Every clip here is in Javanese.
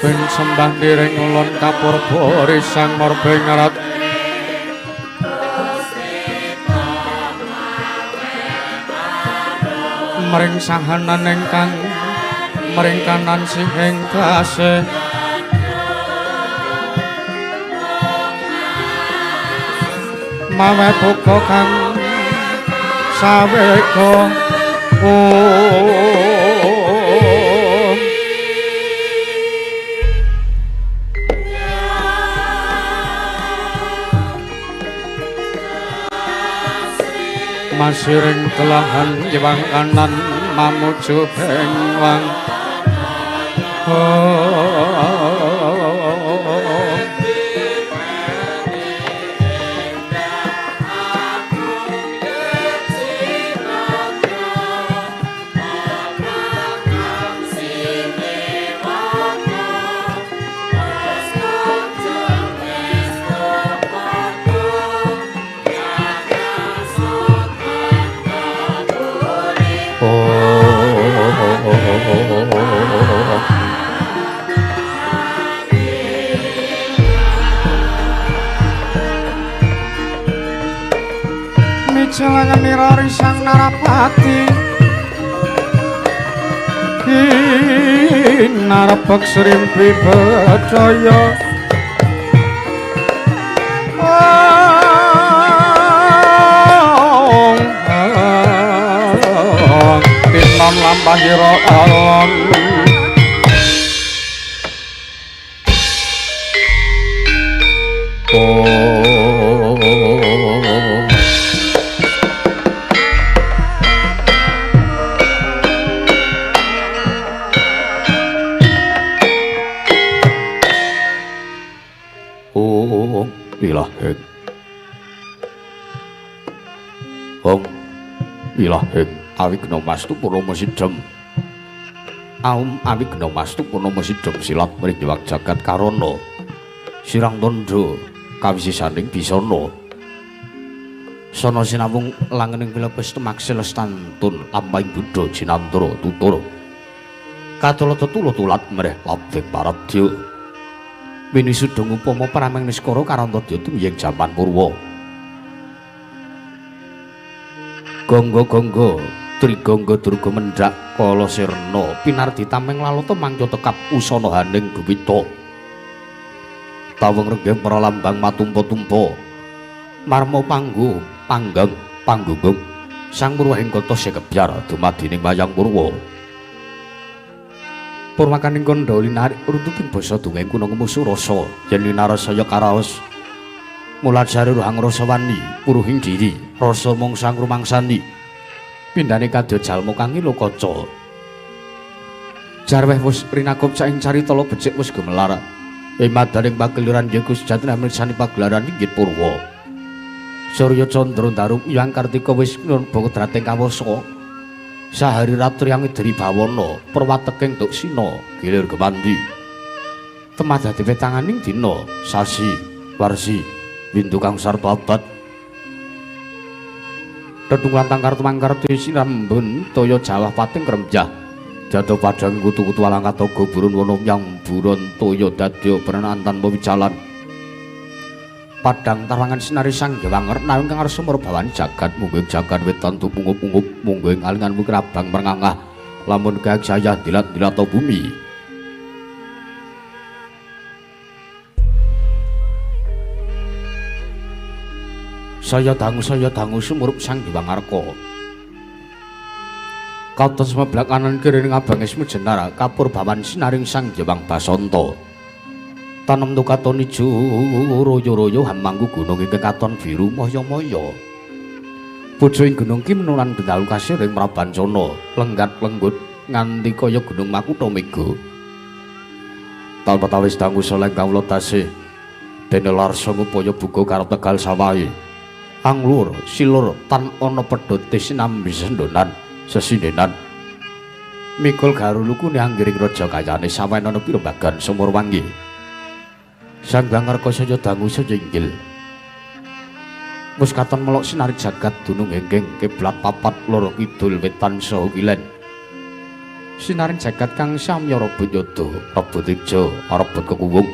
Ben sembah niring ulun kapurba risang marbingarat mring sahanan ingkang mring kanan sihing gasih mawe buka kang sawega. Masiring telahan nyewang kanan mamuju bengwang. Mijalangan risang Narapati kinarepek srimpi becaya tinon lampahira alon. Oh, ilaheng. Om ilaheng awigna mastu purnama sidhem. Aum awigna mastu purnama sidhem silat mring jewak jagat karana. Sirang tandha kawisisaning bisana. Sana sinawung langening pilepes temaksil lestantun lampahing buddha jinantara tutur. Katulata tulat mreh labeng paradya. Winisuda ngupama prameng niskara karantadya tumiyeng jaman purwa. Gangga-gangga trigangga durga mendhak kala sirna pinardi tameng lalata mangca tekap usana haning guwita. Taweng renggeng pralambang matumpa-tumpa marma panggu panggang panggunggung sang purwahing kota sekebyar dumadining wayang purwa. Purwakaning kandha linarik runtuting basa dongeng kuna ngemu surasa yen linarasaya karaos mulajari ruhang rasa wani puruhing diri rasa mangsa ngrumangsani pindhane kadya jalma kang ilo kaca. Jarweh wis rinakup saing carita becik wis gumelar ing madaning pakeliran yaiku sejatine mirsani pagelaran inggit purwa. Surya candra ndaru Hyang Kartika wis nurba kodrating kawasa. Sahari ratri yang dari bawana perwateking duksina gilir gemandi. Temah dadi petanganing dina sasi warsi windu kang sarta abad. Tetunggan tangkar tumangkar sinambun toya jawah pating kremjah. Jatuh padang kutu-kutu alang katoga burun wono yang buron toya dadya brenan tanpa wijalan. Padang tawangan sinari sang Hyang Werna ingkang arsa merbawan jagat mungguing jagat wetan tupungup-ungup mungguing alingan mukrabang merngangah lamun kagjayah dilat-dilat bumi. Saya dangu sumurup sang Hyang Arka. Katon semeblak kanan kiri ning abange sumujenar kapur bawan sinaring sang Hyang Basanta. Tanem tukaton ijo royo-royo hamangku gunung ingkang katon biru maya-maya. Pucuking gunung ki menulan bendalu kasir ing Prabancana, lenggat-lenggut nganti kaya gunung Makutha Mega. Taun patawis dangu saleng kawula tasih dene larsa ngupaya buka karo Tegal sawahe. Anglur silur tan ana pedhote sinambi sendonan sesindenan. Mikul garulukune anggiring raja kayane sawen ana pirembagan sumur wangi. Sang Hyang Arka saya dangu saya inggil. Wis katon melok sinari jagat dunung enggeng kiblat papat loro kidul wetan saha kilen. Sinaring jagat kang samya rebut yoda, rebut teja, rebut kekuwung.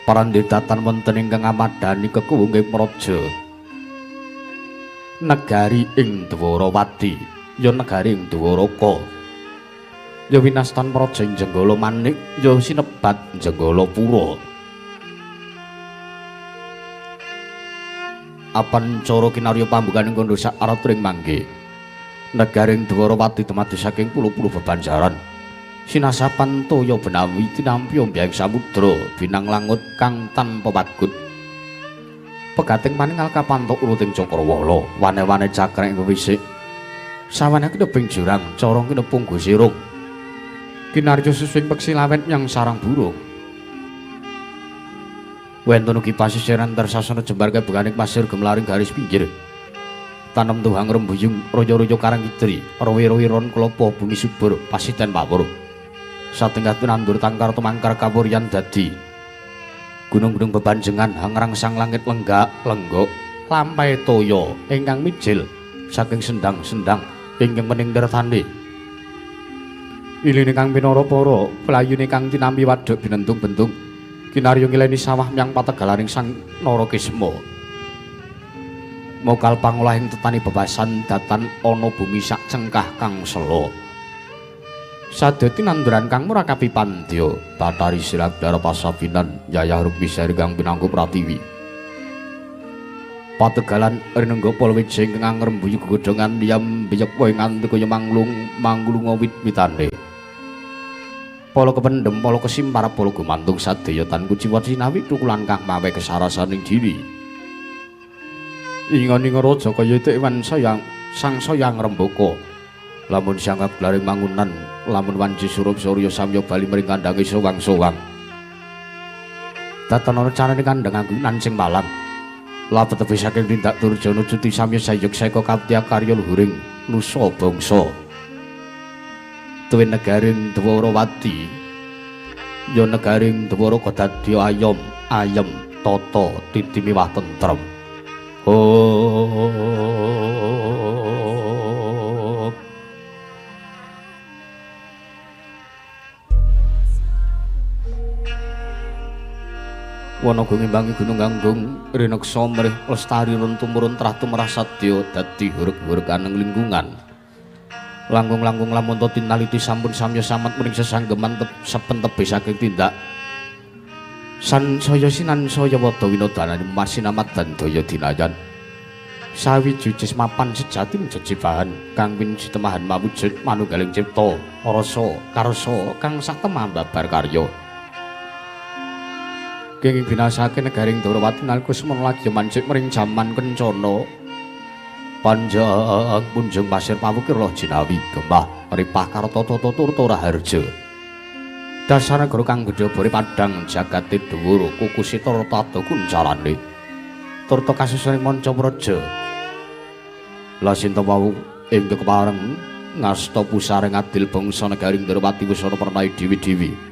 Parandhetatan wonten ingkang amadani kekuwung ing praja. Negari ing Dwarawati, ya negari ing Dwaraka. Ya winastan praja ing Jenggala Manik, ya sinebat Jenggala Pura. Apan cara kinarya pambukaning kandha sak araturing mangke. Negaring Dwarawati dumadi saking puluh-puluh bebanjaran. Sinasapan toya benawi tinampi ombyahing samudra binang langut kang tanpa pagut. Pegating paningal kapantuk uruting cakrawala, wane-wane cakrek ing wisik. Sawane kinebing jurang, cara kinepung gusirung. Kinarya susuing peksi lawet nyang sarang burung. Wonten ugi pasisiran tersasana jembar kebukaning pasir gemlaring garis pinggir. Tanem tuhang rembuyung royo-royo karang kidri, rowi-rowi ron klopo bumi subur pasiten pawur. Satenggah nandur tangkar tumangkar kawuryan dadi. Gunung-gunung bebanjengan hangrangsang langit lenggak lenggok lampahe toya ingkang mijil saking sendang-sendang ingkang mening ndertane. Iline kang pinara para playune kang tinampi wadhuk binentung-bentung kinarya ngileni sawah menyang pategalaning Sang Narakisma. Mokal pangolahing tetani bebasan datan ana bumi sak cengkah kang sela. Sadati nanduran kang murakabi pandya, Bathari Siragdara pasabinan Yayah Rukmisari kang pinangku pratiwi. Pategalan rinengga palawija ingkang ngrembuyu gegodhongan liyam biyek wae nganti kaya manglung manglunga wit-witane. Pala kependhem, pala kesimpar, pala gumantung sadaya tan kuciwa sinawi tukulan kang mawe kesarasaning diri. Ingon-ingon raja kaya iwan sayang sangsaya ngrembaka. Lamun siang kaglaring mangunan, lamun wanci surup surya samya bali mring kandhange sowang-sowang. Datan ana carane kandhang anggo nancing malang. Labet tebih saking tindak Durjana cuti samya sayuk seka kaptya karya luhuring nusa bangsa. Tuwin negaring Dwarawati, ya negaring Dwaraka dadi ayom, ayem, tata titi miwah tentrem. Oh. Wanaga ngimbangi gunung ganggung rineksa mrih lestari run tumurun trah tumrah sadya dadi hurug-huruganing lingkungan. Langkung-langkung lamun tinaliti sampun samya samet mring sesanggeman sepen tebih saking tindak. Sansaya sinansaya wada winodanane masinamat dan daya dinayan. Sawiji mapan sejati jejibahan kang winjitemahan mawujud manunggaling cipta rasa karsa kang satemah babar karya. Kenging binasake negaring Dwarawati nalika semono lagi mancik mring jaman kencana. Panjang punjung pasir pawukir loh jinawi gemah ripah karta tata turta raharja. Dasar negara kang gedhe bore padhang jagate dhuwur kuku sita rata kuncarane. Turta kasusuning manca praja. Lasinta wau ing kepareng ngasta pusaring adil bangsa negaring Dwarawati wis ana pernahe dewi-dewi.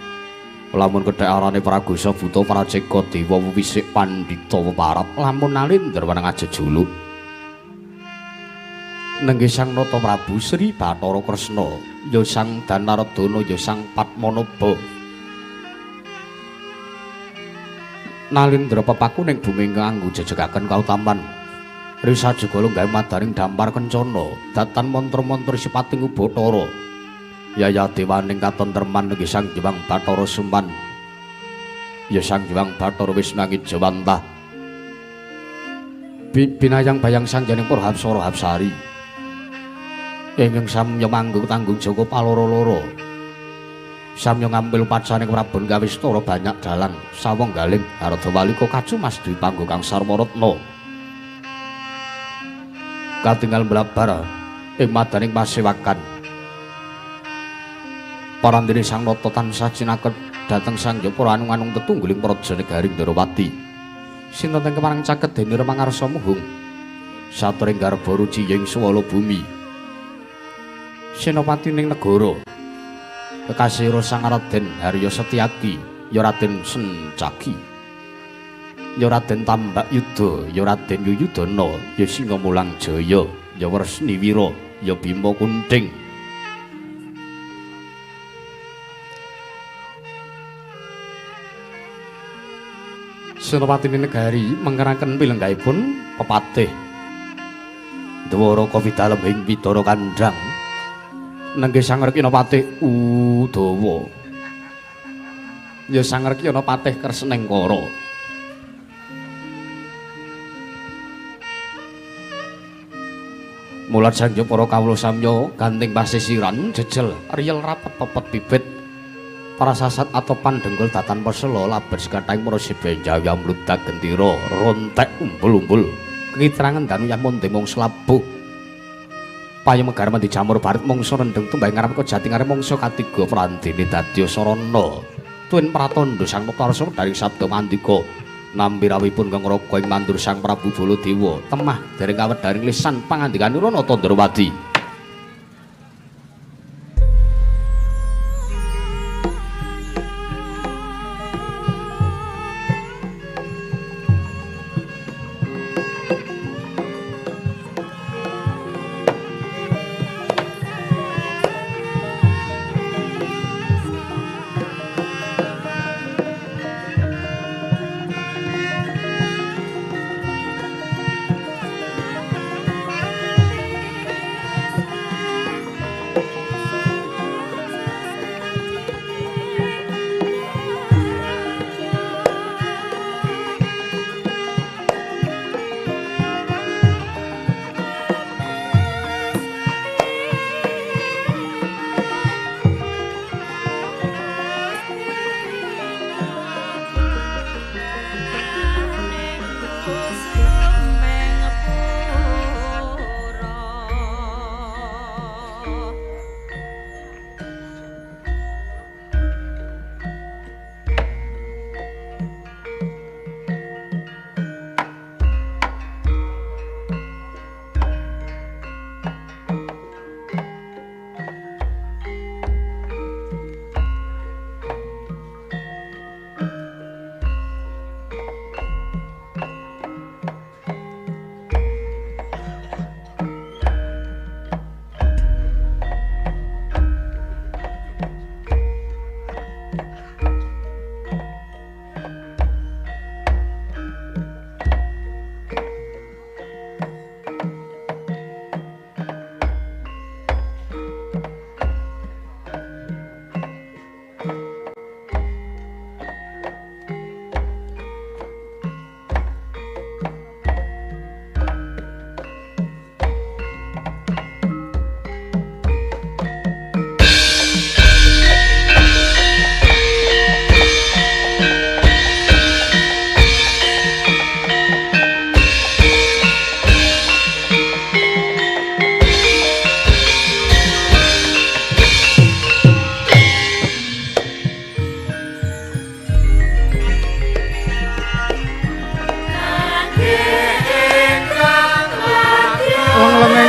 Lamun kedhek arane Pragosa buta praceka dewa wisik pandhita peparap lamun nalindra wenang ajejuluk. Nenggih Sang Nata Prabu Sri Bathara Kresna, ya Sang Danardana, ya Sang Padmanaba. Nalindra pepaku ning bumi nganggo jejegaken kautaman. Risa jegala gawe madaring dampar kencana, datan mantra-mantra sipating ubathara. Yaya dewaning katentreman nenggih Sang Hyang Bathara Suman. Ya Sang Hyang Bathara Wisnu Jawantah. Binayang bayang sangjaning para hapsara hapsari. Ingkang samya manggung tanggung jaka paloro-loro. Samya ngambil pacaning Prabon Kawistara banyak dalang sawong galing Hardawalika kacumas dwi panggo kang sarwaratna. Katingal mlabar ing madaning pasewakan. Parandene Sang Nata tansah cinaket dhateng Sang Hyang para anung-anung tetungguling praja negaring Dwarawati. Sinten teng kepareng caket dene remangarsa muhung. Saturing garba ruci ing swala bumi. Senopati ning negara. Kekasih Sang Raden Harya Setyaki, ya Raden Sencaki. Ya Raden Tambak Yuda, ya Raden Yuyudana, ya Singamulang Jaya, ya Wresni Wira, ya Bima Kunting. Senopatine negari mengeraken pilenggahipun pepatih Dwaraka vidalem ing Widara Kandhang nenggih Sang Rekina Patih Udawa. Ya Sang Rekina Patih Kresnengkara. Mulat sangya para kawula samya ganting pasisiran jejel riyel rapet pepet bibit prasasat atau pandenggul datan pesela laber sekathahing para sibenjaya mludak gendera rontek umbul-umbul kitrangan danu yamonde mung slabuh payu megar mandi jamur barit mangsa rendheng tumbang ngarep kejati ngarep mangsa katiga prandene dadya sarana tuwin pratandha sang Mektarsa daring sabda mandika nampi rawuhipun Kang Raga ing mandur Sang Prabu Baladewa temah dereng kawedharing lisan pangandikanipun Nata Ndrawadi.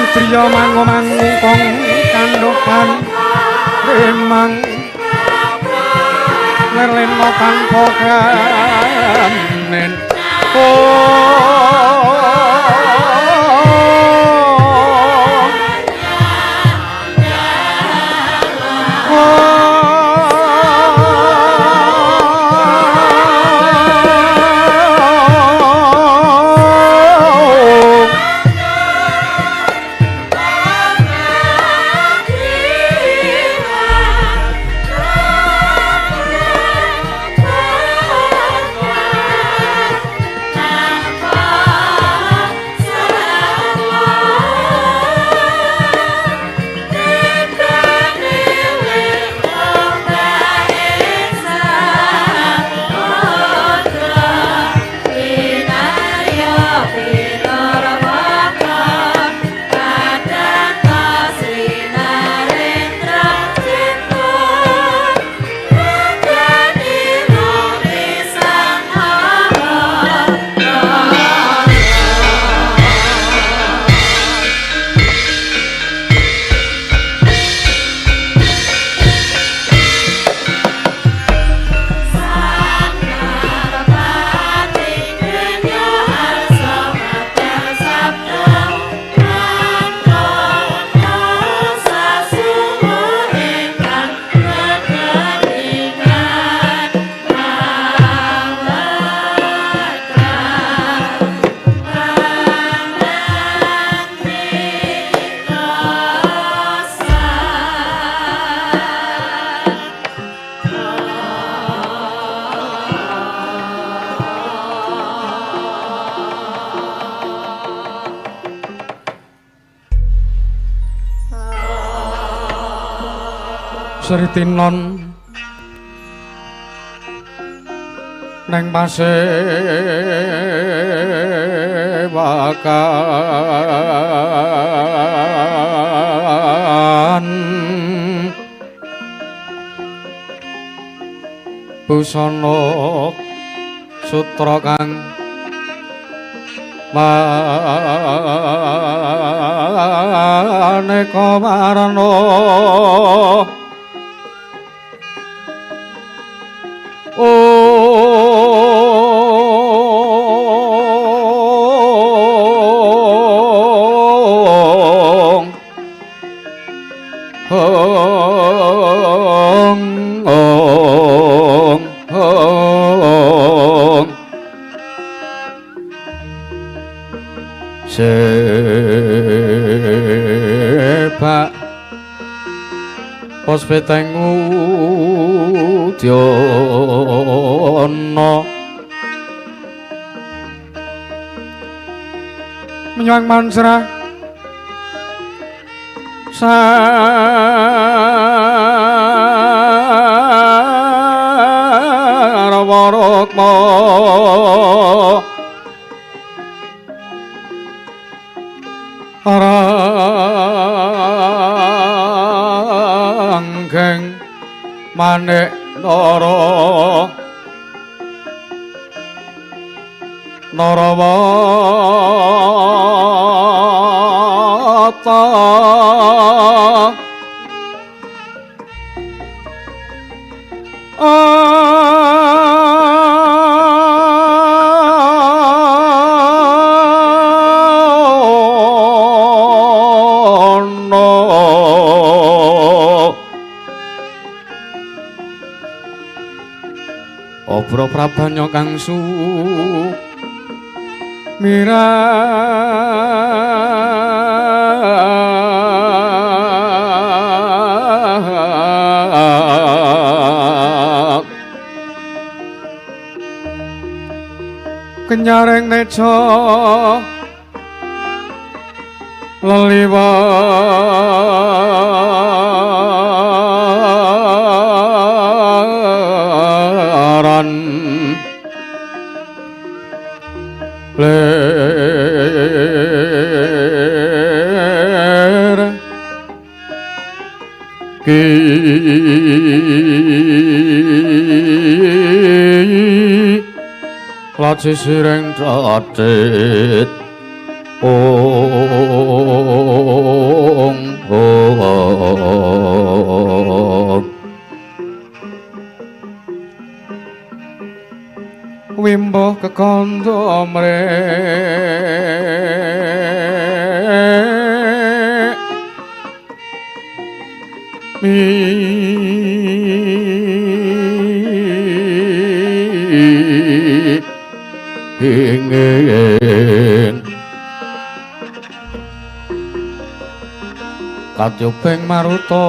Driya mangu-mangkung kandhukan lemang lerlena tanpa kanen. Bye. Sri Tinon neng pasewakan busana sutra kang maneka warna. Ong ong ong ong sebak pos peteng udyana menyang mansra sarwa rukma ranggeng manik nara narawata Obro prabanya kang sumirat kenyareng neca leliwaran ler ki laci sireng catit ong ong wimbo kekandha mrek mi ingin katyuping maruta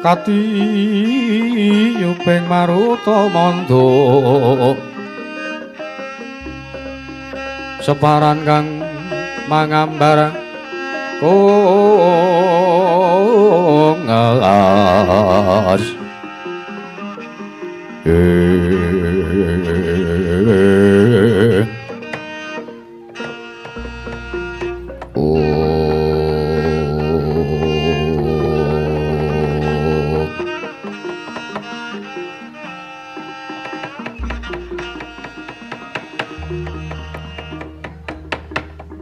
katiyuping maruta mandha separan kang mangambar kongas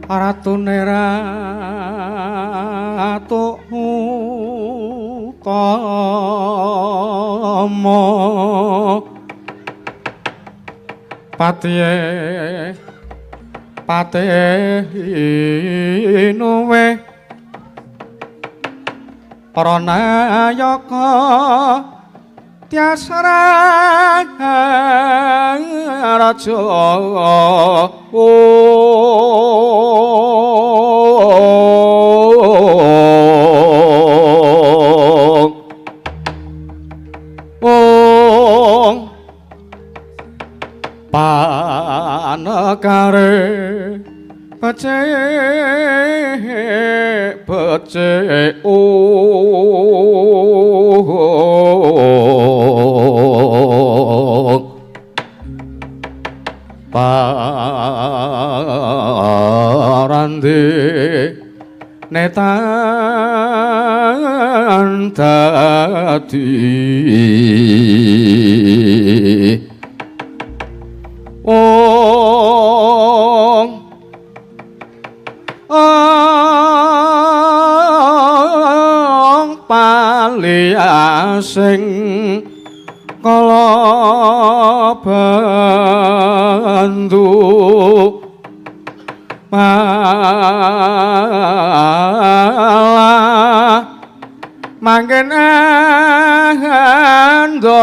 Ratune ratu utama patihe patinuwe pranayaka tiasa raja ong panekare Becik becik parandi netan dadi ong paliasing kala bandu malah mangken andatra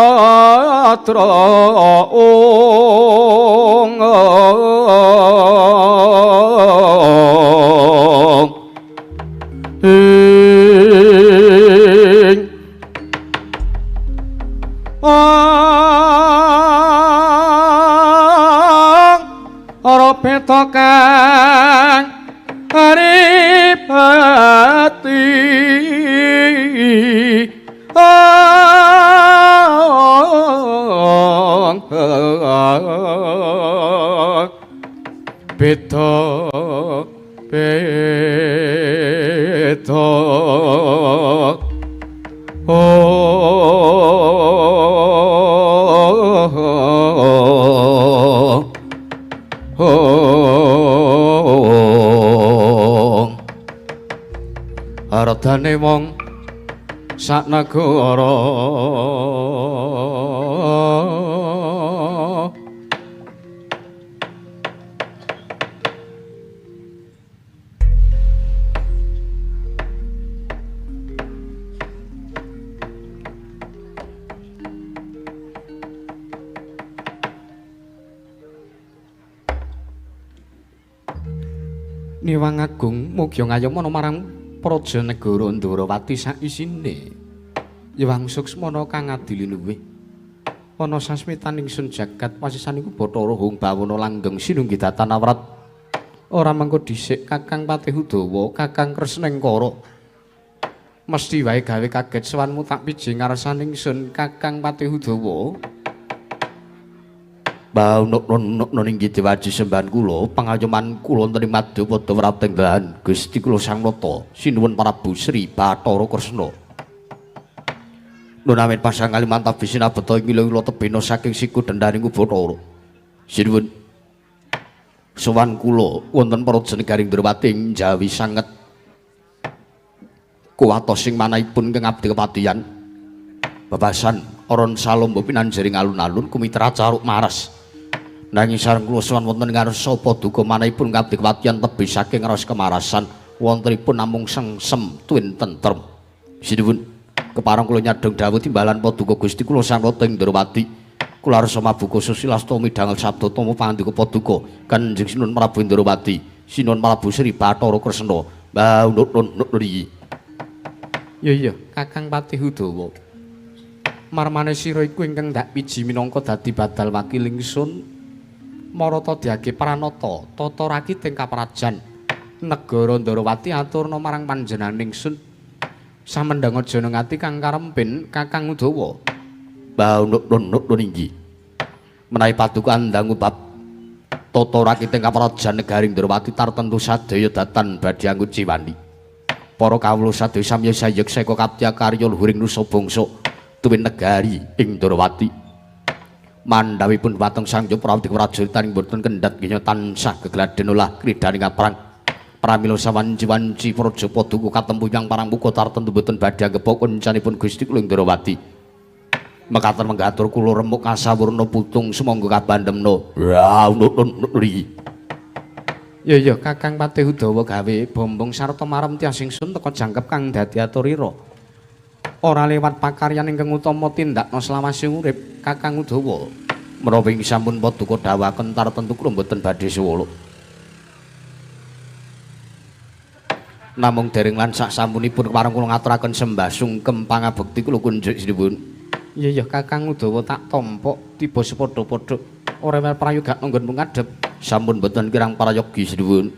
ong ing ong ora beta kang aripati ong beta beta oh aradane wong sak negara Niwang Agung mugi ngayomana marang praja negara Ndorowati sak isine. Yewang Suksmana kang adili luwih. Ana sasmitaning sun jagat wasisan iku Bathara Hung Bawana langgeng sinunggi datan awrat. Ora mengko dhisik Kakang Patih Udawa, Kakang Kresnengkara. Mesti wae gawe kaget sowanmu tak piji ngarsaning sun Kakang Patih Udawa. Baunuk-nunuk inggih dewaji sembahan kula pangayoman kula wonten ing madyapada wrateng dahan Gusti kula Sang Nata sinuwun Prabu Sri Bathara Kresna. Nun awit pasang kalimantan bisinabeta ing ila-ila tebena saking siku dendhaning Bathara. Sinuwun sowan kula wonten praja negaring Ndrawati ing Jawi sanget kuwatos sing manahipun ingkang abdi kepatihan. Babasan aron salomba pinanjering alun-alun kumitra caruk maras. Nanging sareng kula sowan wonten ngarsa paduka manahipun ngabdi kepatihan tebih saking raos kemarasan wontenipun namung sengsem tuwin tentrem. Sinuwun kepareng kula nyadhong dawuh timbalan paduka Gusti kula Sang Rata ing Ndrawati. Kula arsa mabuka susilasta midhangel sabda tama pangandika paduka Kanjeng Sinuwun Prabu Ndrawati, Sinuwun Prabu Sri Bathara Kresna. Mbah nunut iki. Ya iya, Kakang Patih Udawa. Marmane sira iku ingkang ndak piji minangka dadi badal wakil ingsun marata diage pranata tata rakiting kaprajan negara Ndrawati aturna marang panjenengan ingsun samendhang aja ati kang karempin Kakang Udawa. Mbah nunut inggih. Menawi paduka andang bab tata rakiting kaprajan negaring Ndrawati tartentu sadaya datan badhe angguciwani. Para kawula sadaya samya sayek seka kaptya karya luhuring nusa bangsa tuwin negari ing Ndrawati. Mandhawipun dhumateng Sang Hyang Prabu Prajuritaning boten kendhat ginya tansah gegladen olah kridhaning aprang. Pramila sawanci-wanci praja paduka katempuyang parang muka tartentu boten badhe anggep koncanipun Gusti kula ing Ndrawati. Mekaten menggatur kula remuk kasawurna putung sumangga kabandemna. Wah nunut iki. Ya ya Kakang Patih Udawa gawe bombong sarta marem tiyas ingsun teka jangkep kang dadi aturira. Ora lewat pakaryan ingkang utama tindakna selawase urip Kakang Udawa. Menawi sampun paduka dawuhaken tartentu kula mboten badhe suwala. Namung dereng lan sak sampunipun kepareng kula ngaturaken sembah sungkem pangabekti kula kunjuk sinuwun. Iya ya Kakang Udawa tak tampa tiba sepadha-padha ora mel prayoga nggonmu ngadhep. Sampun mboten kirang prayogi sinuwun.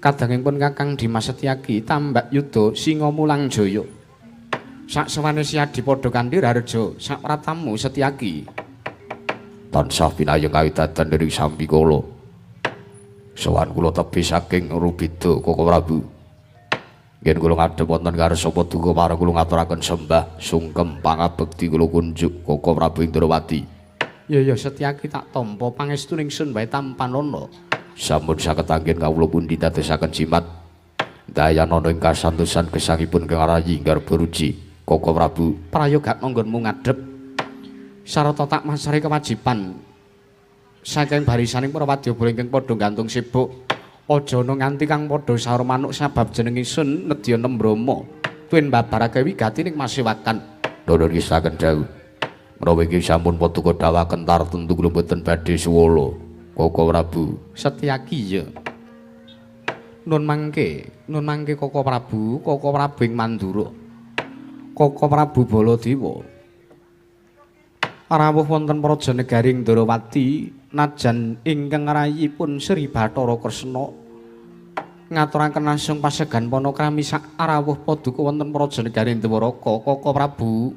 Kadangipun Kakang Dimas Setyaki tambak yuda Singa Mulang Jaya. Saksewane Siadi padha kanthi rareja sapratamu Setyaki. Tansah pinayeng kawidadan dening sambikala. Sowan kula tebih saking Rubeda Koko Prabu. Yen kula ngadhep wonten ngarsa paduka marang kula ngaturaken sembah sungkem pangabekti kula kunjuk Koko Prabu Indrawati. Ya ya Setyaki tak tampa pangestu ningsun wae tampanana. Sampun saged anggen kawula pundi dadosaken jimat. Dayanana ing kasantosan gesangipun Kang Rayi Garbaruci Koko Prabu. Prayoga nggonmu ngadhep sarta tak masrahi kewajiban saking barisaning para wadyabala ingkang padha gantung sibuk. Aja ana nganti kang padha saur manuk sabab jeneng ingsun nedya Nembrama. Tuwin mbabarake wigati ning masiwakan. Nuwun ngisaken dawuh. Menawa iki sampun paduka dawaken tartemtu kula mboten badhe suwala. Koko Prabu. Setyaki ya. Nun mangke Koko Prabu, Koko Prabu ing Mandura. Koko Prabu Baladewa. Rawuh wonten praja negari Ndrawati najan ingkang rayipun Sri Bathara Kresna ngaturaken asung pasegan panakrami sak rawuh paduka wonten praja negari Dwaraka. Koko Prabu.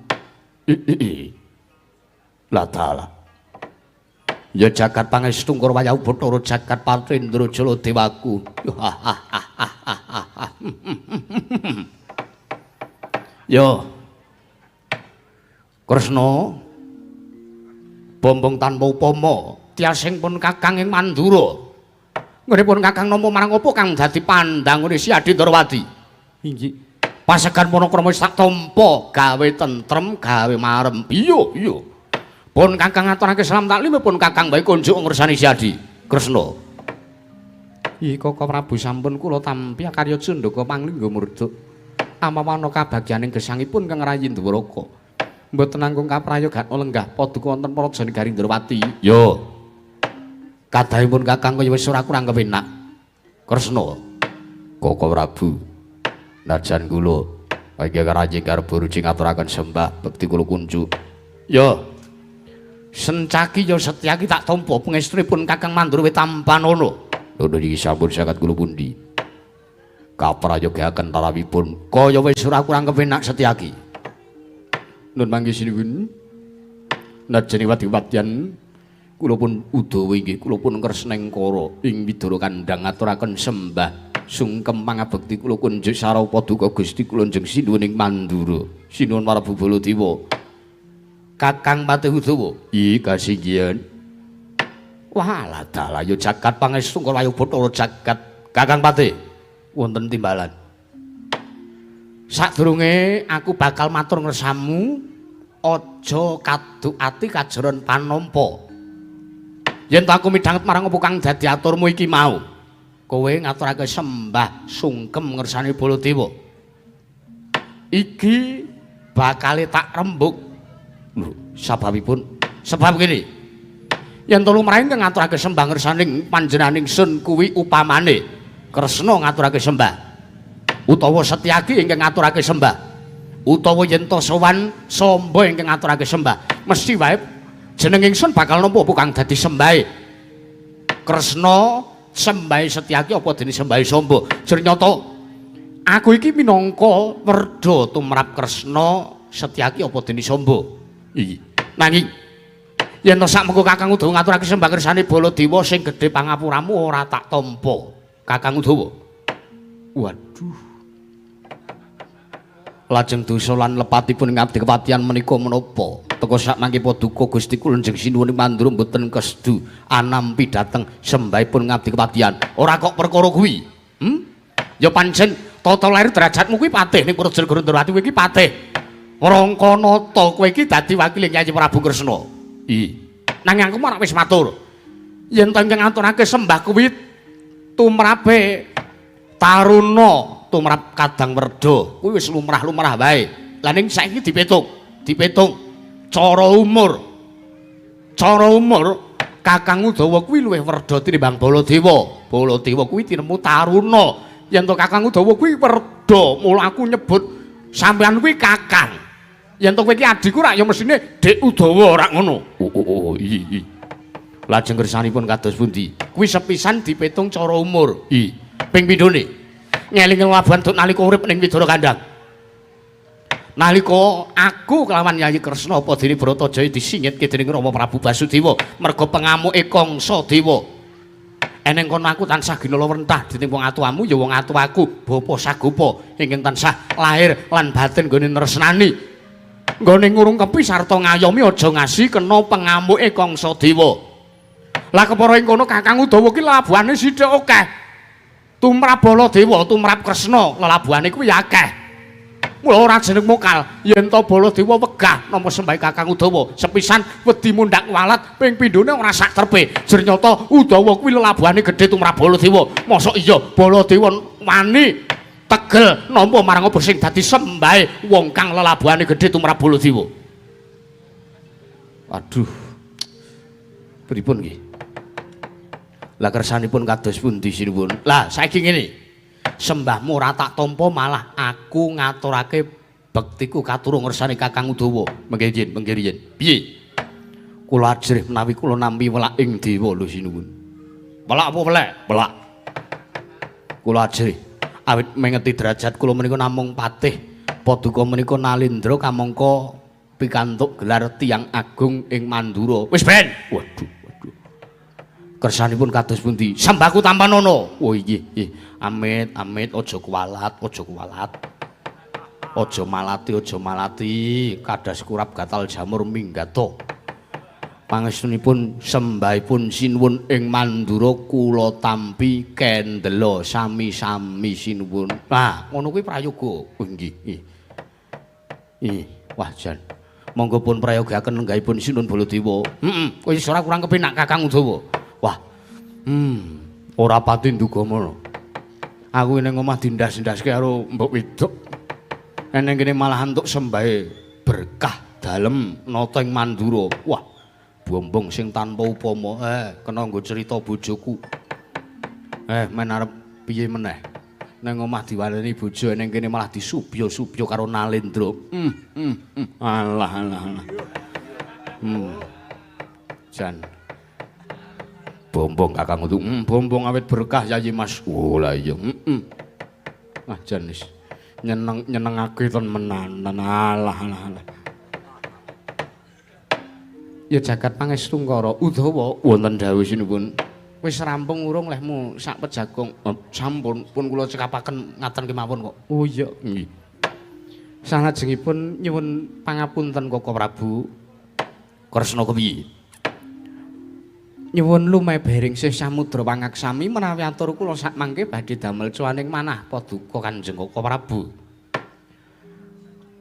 La dalah. Ya jagat pangestu ngkur wayahu Bathara jagat Patrendra Jala Dewaku. Yo. Kresna bombong tanpa upama tiasing pun Kakang ing Mandura. Nggone Kakang nampa marang apa kang dadi pandangune Si Adi Ndrawati? Inggih. Pasegan panakrama wis tak tampa gawe tentrem, gawe marem. Iya, iya. Pun Kakang ngaturake salam taklim pun Kakang bae kunjuk ngresani Si Adi Kresna. Ih Koko Prabu sampun kula tampi karya cundaka panglingga murda. Amawana kabagyaning gesangipun Kang Rayi Dwaraka. Mboten nanggung kaprayogan lenggah paduka wonten praja negari Ndrawati. Yo. Kadahipun Kakang kaya wis ora kurang kepenak. Kresna. Koko Prabu. Najan kula iki Rayi Garbaruci ngaturaken sembah bekti kula kunjuk. Yo. Sencaki ya Setyaki tak tampa pangestunipun Kakang Mandura wit tampanana. Nuwun iki sampun saged kula pundi. Kaprayogaken tarawipun kaya wis ora kurang kepenak Setyaki. Nun mangke sinuwun. Najan wadi-wadian kula pun Udawa inggih kula pun Kresnengkara ing Widara Kandhang ngaturaken sembah sungkem pangabekti kula kunjuk sarwa paduka Gusti kula njeng sinuwun ing Mandura. Sinuwun Prabu Baladewa. Kakang Patih Udawa. Ih kasinggihan. Wah dalah ya jagat pangestu kaya Bathara jagat. Kakang Patih wonten timbalan. Sadurunge aku bakal matur ngersamu, aja kaduk ati kajoron panampa. Yen to aku midhanget marang apa kang dadi aturmu iki mau, kowe ngaturake sembah sungkem ngersane Baladewa. Iki bakale tak rembug. Lho, sababipun sebab kene. Yen to lumrahe ngaturake sembah ngersaning panjenenganing sun kuwi upamane Kresna ngaturake sembah. Utawa Setyaki ingkang ngaturake sembah, utawa yen to sowan Samba ingkang ngaturake sembah, mesti wae jeneng ingsun bakal nampa apa kang dadi sembahe Kresna, sembahe Setyaki apa dene sembahe Samba. Jer nyata aku iki minangka werda tumrap Kresna, Setyaki apa dene Samba. Iki nanging yen to sakmengko Kakang Udawa ngaturake sembah kersane Baladewa sing gedhe pangapuramu ora tak tampa Kakang Udawa. Waduh. Lajeng dosa lan lepatipun ngabdi kepatihan menika menapa? Teka sakmangke paduka Gusti kula njeng sinuwun Mandura mboten kesedu anampi dhateng sembahipun ngabdi kepatihan. Ora kok perkara kuwi. Ya pancen tata lahir derajatmu kuwi patih ning Praja Negara Ndrawati kowe iki patih. Rangkanata kowe iki dadi wakile Kyai Prabu Kresna. Ih. Nanging aku marak wis matur. Yen to ingkang ngaturake sembah kuwi tumrape taruna tumrap Kadang Werda kuwi wis lumrah-lumrah wae. Lah ning saiki dipetung, dipetung cara umur. Cara umur Kakang Udawa kuwi luwih werda tinimbang Baladewa. Baladewa kuwi tinemu taruna. Yen to Kakang Udawa kuwi werda, mula aku nyebut sampeyan kuwi Kakang. Yen to kowe iki adhiku rak ya mesine Dik Udawa rak ngono. Oh iya. Lajeng kersanipun kados pundi? Kuwi sepisan dipetung cara umur. I. Ping pindhone ngelingi labuhan tut nalika urip ning Widara Kandang. Nalika aku kelawan Yayi Kresna apa dene Bratajaya disingitke dening Rama Prabu Basudewa merga pengamuke Kangsa Dewa. Eneng kono aku tansah ginala wentah dening wong atuamu ya wong atuaku Bapa Sagopa ingkang tansah lahir lan batin nggone nresnani. Nggone ngurung kepi sarta ngayomi aja ngasi kena pengamuke Kangsa Dewa. Lah kepara ing kono Kakang Udawa ki labuhane sithik akeh. Tumrap Baladewa, tumrap Kresna, lelabuhane kuwi akeh. Mula ora jeneng mokal yen to Baladewa wegah nampa sembahe Kakang Udawa. Sepisan wedi mundhak walat, ping pindhone ora sak trepe. Jernyata Udawa kuwi lelabuhane gedhe tumrap Baladewa. Mosok iya Baladewa wani tegel nampa marang apa sing dadi sembahe wong kang lelabuhane gedhe tumrap Baladewa. Aduh. Pripun nggih? Lah kersanipun kados pundi sinuwun? Lah saiki ngene. Sembahmu ora tak tampa malah aku ngaturake bektiku katurung ngersane Kakang Udawa. Mengke yen, mengke riyen. Piye? Kula ajrih menawi kula nampi welak ing dewa lho sinuwun. Welak apa welek? Welak. Kula ajrih awit mengeti derajat kula menika namung patih. Paduka menika Nalendra kamangka pikantuk gelar tiyang agung ing Mandura. Wis ben. Waduh, waduh. Kersanipun kados pundi? Sembahku tampanono. Oh inggih, nggih. Amit, amit, aja kuwalat, aja kuwalat. Aja malati, aja malati. Kadas kurap gatal jamur minggato. Pangestunipun sembahipun sinuwun ing Mandura kula tampi kendela sami-sami sinuwun. Nah, ngono kuwi prayoga. Oh nggih, nggih. Ih, wah jan. Monggo pun prayogaaken lenggahipun Sinuwun Baladewa. Heeh, kowe wis ora kurang kepenak Kakang Udawa. Wah. Ora pati nduga mono. Aku ning omah dindas-ndaske karo mbok wedok. Eneng kene malah entuk sembahe berkah dalem nata ing Mandura. Wah, bombong sing tanpa upama. Kena nggo cerita bojoku. Men arep piye meneh? Nang omah diwareni bojo, eneng kene malah disubya-subya karo Nalendra. Alah, alah, alah. Jan. Bombong Kakang Udu. Bombong awit berkah Yayi Mas. Oh lah iya. Heeh. Ah jan wis nyeneng nyenengake temenanan. Alah, alah, alah. Ya jagat pangestu Ngara Udawa wonten dawuh sinuwun. Wis rampung urung lehmu sak pejagong? Oh, sampun pun kula cekapaken ngaten kemawon kok. Oh iya nggih. Salajengipun nyuwun pangapunten Koko Prabu. Kresna kepiye? Nyuwun lumebering sih samudra pangaksami menawi atur kula sak mangke badhe damel cuaning manah paduka Kanjeng Koko Prabu.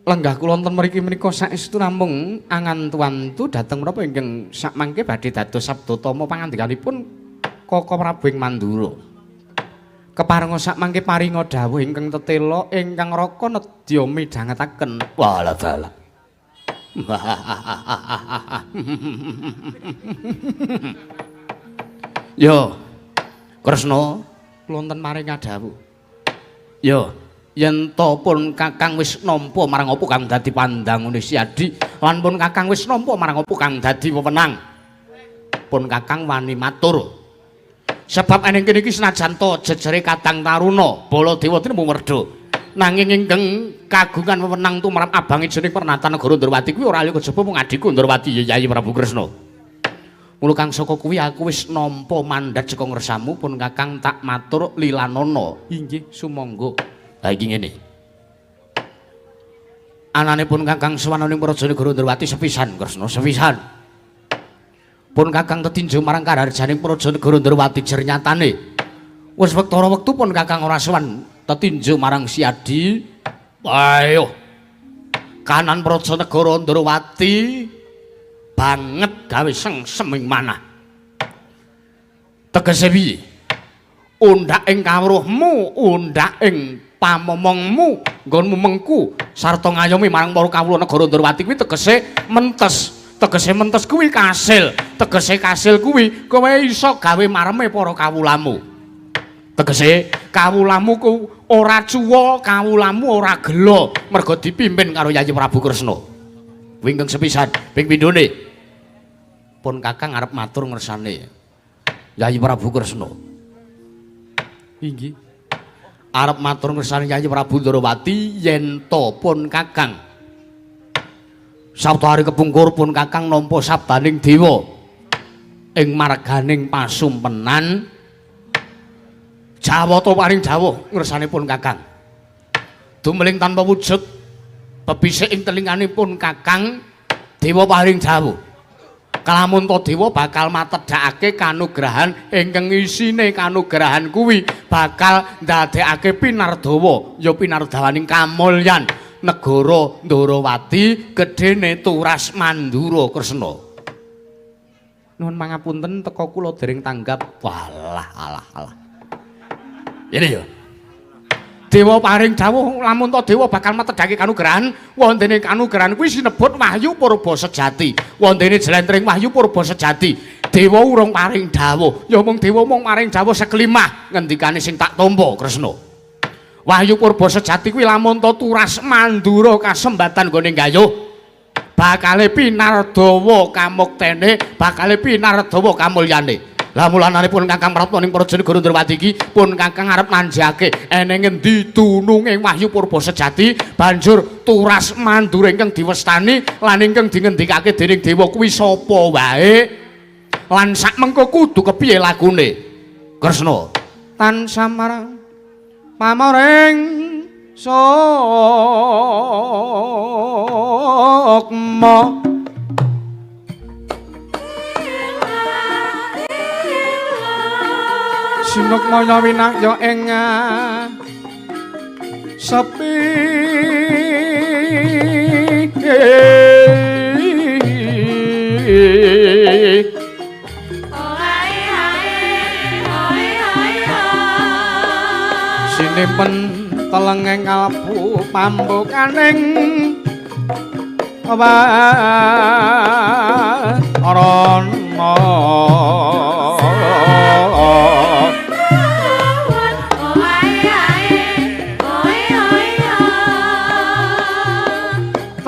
Lenggah kula wonten mriki menika saestu namung angantu-antu dhateng menapa ingkang sak mangke badhe dados sabdatama pangandikanipun Koko Prabu ing Mandura. Keparenga sak mangke paringa dawuh ingkang tetela ingkang raka nedya midhangetaken. Walah dalah. Yo, Kresna, kula wonten maring dawuh. Yo, yen to pun Kakang wis nampa marang apa kang dadi pandangune Siadi lan pun Kakang wis nampa marang apa kang dadi wewenang. Pun Kakang wani matur. Sebab eneng kene iki senajan to jejere Kadang Taruna, Baladewa tinemu werda. Nanging ingkang kagungan wewenang tumrap abange jeneng Pernatan Negara Ndrawati kuwi ora liya kejaba mung adhiku Ndrawati Yayi Prabu Kresna. Mula kang saka kuwi aku wis nampa mandat saka ngersamu pun Kakang tak matur lilanana. Inggih sumangga. Ha iki ngene. Anane pun Kakang sowan ning Praja Negara Ndrawati sepisan Kresna, sepisan. Pun Kakang tetinju marang karaharjaning Praja Negara Ndrawati jernyatane. Wis wektara wektu pun Kakang ora sowan tetinju marang Siadi. Ayo. Kanan Praja Negara Ndrawati banget gawe sengsem ing manah. Tegese piye? Undhak ing kawruhmu, undhak ing pamomongmu, nggonmu mengku sarta ngayomi marang para kawula negara Ndrawati kuwi tegese mentes. Tegese mentes kuwi kasil. Tegese kasil kuwi kowe iso gawe mareme para kawulamu. Tegese kawulamu ku ora cuwa, kawulamu ora gela merga dipimpin karo Yayi Prabu Kresna. Kuwi ingkang sepisan, ping pindhone pun Kakang arep matur ngersane Yayi Prabu Kresna. Inggih. Arep matur ngersane Yayi Prabu Ndorowati yen to pun Kakang. Sabtu hari kepungkur pun Kakang nampa sabdaning dewa ing marganing pasumpenan Jawata paring dawuh ngersane pun Kakang. Dumeling tanpa wujud bebisik ing telinganipun Kakang dewa paring dawuh. Kalamun to dewa bakal matedhakake kanugrahan ingkang isine kanugrahan kuwi bakal ndadekake pinardawa ya pinardawaning kamulyan negara Ndorowati gedene Turas Mandura Kresna. Nuwun pangapunten teka kula dereng tanggap. Walah alah alah. Ini ya. Dewa paring dawuh lamun to dewa bakal matedhake kanugrahan wontene kanugrahan kuwi sinebut wahyu purba sejati. Wontene jlentring wahyu purba sejati. Dewa urung paring dawuh, ya mung dewa mung paring dawuh sekelimah ngendikane sing tak tampa Kresna. Wahyu purba sejati kuwi lamun to Turas Mandura kasembatan nggone gayuh bakale pinardawa kamuktene, bakale pinardawa kamulyane. Lah mulanane pun Kakang prapta ning Praja Negara Ndrawati iki pun Kakang arep nanjake eneng ngendi dununge wahyu purba sejati banjur Turas Mandura ingkang diwestani lan ingkang dingendikake dening dewa kuwi sapa wae lan sak mengko kudu kepiye lagune Kresna. Tansah marang pamoring sukma sinukmaya winakya ing sepi sinimpen telenging kalbu pambukaning warana.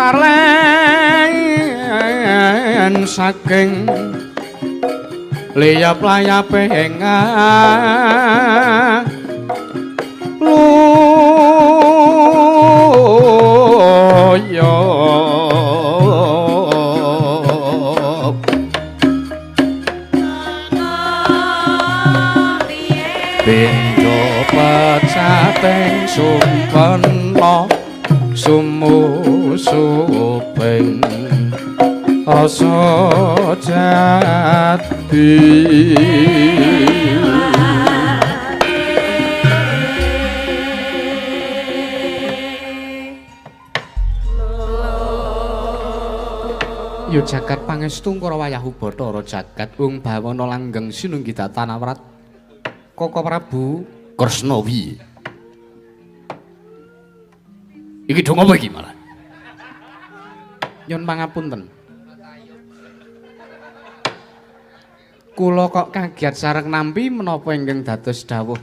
Tarlen saking liyap layape ing luya pindha pecating sumpena sumusuping rasa jati. Ya jagat pangestu Kara wayahu Bathara jagat wong bawana langgeng sinunggi datan awrat Koko Prabu Kresna piye? Iki dong apa iki malah? Nyun pangapunten. Kula kok kaget sareng nampi menapa ingkang dados dawuh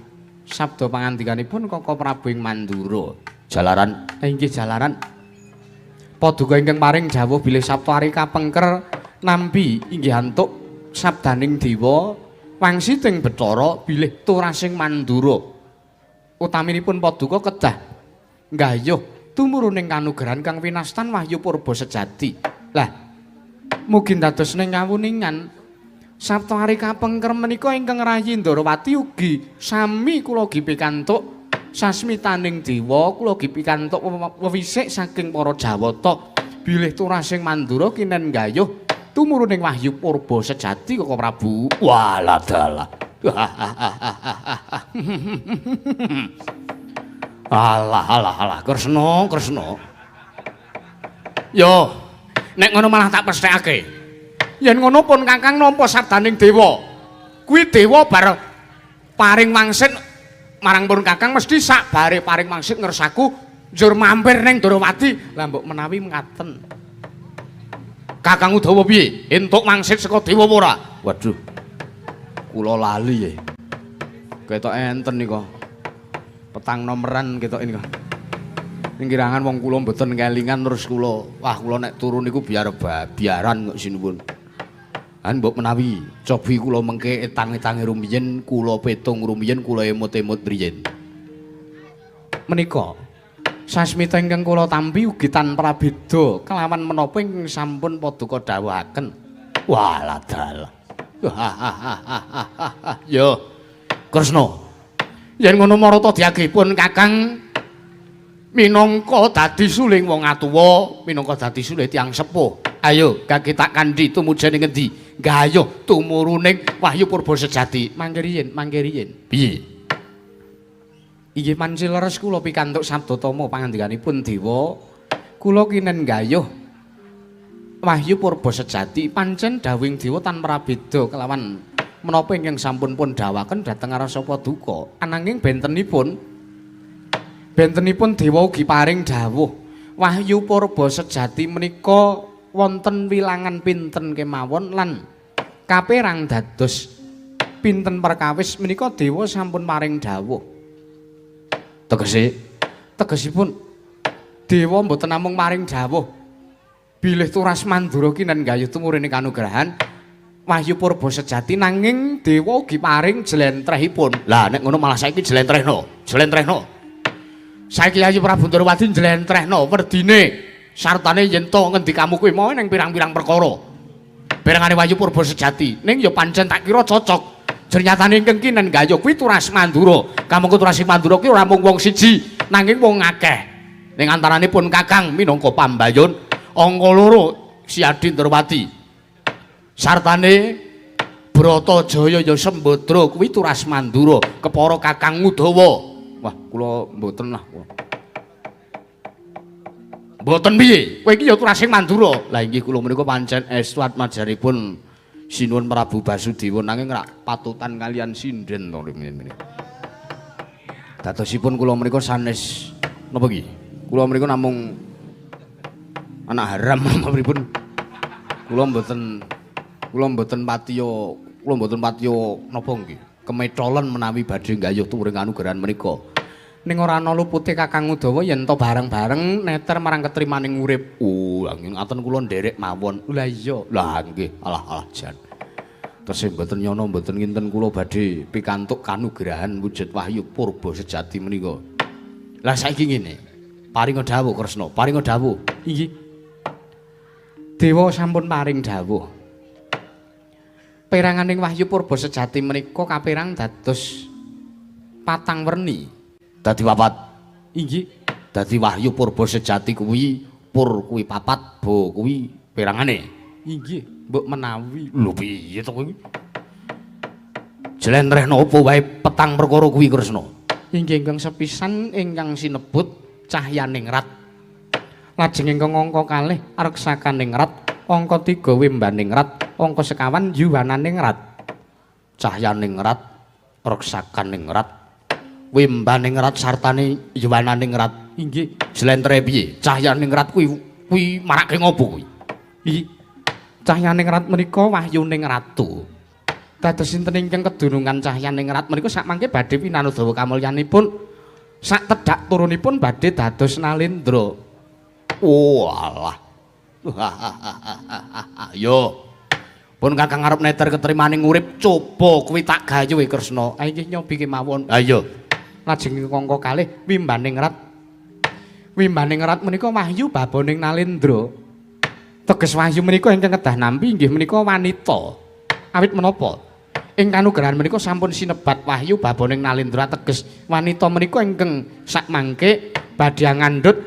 sabda pangandikanipun Koko Prabu ing Mandura. Jalaran inggih jalaran. Paduka ingkang paring dawuh bilih Sabtu ari kapengker nampi inggih antuk sabdaning dewa wangsiting Bathara bilih turasing Mandura. Utaminipun paduka kedah nggayuh tumuruning kanugrahan kang winastan wahyu purba sejati. Lah mugi dados ning kawuningan Sabtu ari kapengker menika ingkang rayi Ndorowati ugi sami kula ugi pikantuk sasmitaning dewa, kula ugi pikantuk wewisik saking para Jawata bilih turasing Mandura kinen gayuh tumuruning wahyu purba sejati Koko Prabu. Walah dalah. Alah alah alah Kresna Kresna. Yo nek ngono malah tak pesthekake. Yen ngono pun Kakang nampa sabdaning dewa. Kuwi dewa bar paring wangsit marang pun Kakang mesti sak bare paring wangsit ngersaku njur mampir ning Ndorowati. Lah mbok menawi mekaten. Kakang Udawa piye? Entuk wangsit saka dewa apa ora? Waduh. Kula lali ya. Ketok enten nika. Petang nomeran ketok nika. Ning kirangan wong kula mboten kelingan terus kula, wah kula nek turu niku biar biaran kok sinuwun. Lan mbok menawi cobi kula mengke etang-etange rumiyin, kula petung rumiyin, kula emut-emut riyin. Menika sasmita ingkang kula tampi ugi tanpa prabeda kelawan menapa ingkang sampun paduka dawuhaken. Walah dalah. Yo Kresna. Yen ngono marata diagipun Kakang minangka dadi suling wong atuwa, minangka dadi sulih tiyang sepuh. Ayo kaki tak kandhi tumuju ning ngendi? Gayuh tumuruning wahyu purba sejati. Mangke riyin, mangke riyin. Piye? Inggih manci leres kula pikantuk sabda tama pangandikanipun dewa. Kula kinen gayuh wahyu purba sejati pancen dawuhing dewa tanpa prabeda kelawan menapa ingkang sampun pun dawaken dhateng arsa paduka. Ananging bentenipun dewa ugi paring dawuh wahyu purba sejati menika wonten wilangan pinten kemawon lan kaperang dados pinten perkawis menika dewa sampun paring dawuh. Tegese tegesipun dewa mboten namung paring dawuh bilih turas Mandura kinen gayuh tumurune kanugrahan wahyu purba sejati, nanging dewa ugi paring jlentrehipun. Lah nek ngono malah saiki jlentrehno, jlentrehno. Saiki Yayi Prabu Ndrawati njlentrehno werdine sartane yen to ngendikamu kuwi mau ning pirang-pirang perkara. Perangane wahyu purba sejati, ning ya pancen tak kira cocok. Jernyatane ingkang kinen gayuh kuwi turas Mandura. Kamangka turas Mandura kuwi ora mung wong siji, nanging wong akeh. Ning antaranipun Kakang minangka pambayun angka loro Si Adi Ndrawati. Sartane Bratajaya ya Sembadra kuwi turas Mandura, kepara Kakang Udawa. Wah, kula mboten lah. Mboten piye? Kowe iki ya turasing Mandura. Lah inggih kula menika pancen estu atmajanipun Sinuwun Prabu Basudewa, nanging rak patutan kalian sinden to ngene. Dadosipun kula menika sanes napa iki? Kula menika namung anak haram napa pripun? Kula mboten patiya, kula mboten patiya napa nggih? Kemetolen menawi badhe nggayuh turing kanugrahan menika. Ning ora ana lupute Kakang Udawa yen to bareng-bareng neter marang ketrimaning urip. Oh, lha ngaten kula nderek mawon. Lah iya, lah nggih. Alah alah jan. Tesih mboten nyana mboten nginten kula badhe pikantuk kanugrahan wujud wahyu purba sejati menika. Lah saiki ngene. Paringa dawuh Kresna, paringa dawuh. Inggih. Dewa sampun paring dawuh. Peranganing wahyu purba sejati menika kaperang dados patang werni. Dadi papat. Inggih. Dadi wahyu purba sejati kuwi pur kuwi papat, ba kuwi perangane. Inggih, mbok menawi. Lho piye to kowe iki? Jlentrehno apa wae petang perkara kuwi Kresna? Inggih ingkang sepisan ingkang sinebut cahyaningrat. Lajeng ingkang angka kalih reksakaningrat, angka 3 wimbaningrat, angka sekawan yuwananingrat. Cahyaningrat, reksakaningrat, wimbaningrat sartane yuwananingrat. Inggih. Jlentre piye? Cahyaningrat kuwi kuwi marake ngopo kuwi? Inggih. Cahyaningrat menika wahyuning ratu. Dados sinten ingkang kedunungan cahyaningrat menika sakmangke badhe pinanudawa kamulyanipun sak tedhak turunipun badhe dados Nalendra. Oh alah. Yo. Pun Kakang arep neter ketrimaning urip, coba kuwi tak gayuhe Kresna. Ah inggih nyobi kemawon. Ha iya. Lajeng angka kalih wimbaningrat. Wimbaningrat menika wahyu baboning Nalendra. Teges wahyu menika ingkang kedah nampi inggih menika wanita. Awit menapa? Ing kanugrahan menika sampun sinebat wahyu baboning Nalendra, teges wanita menika ingkang sakmangke badhe ngandhut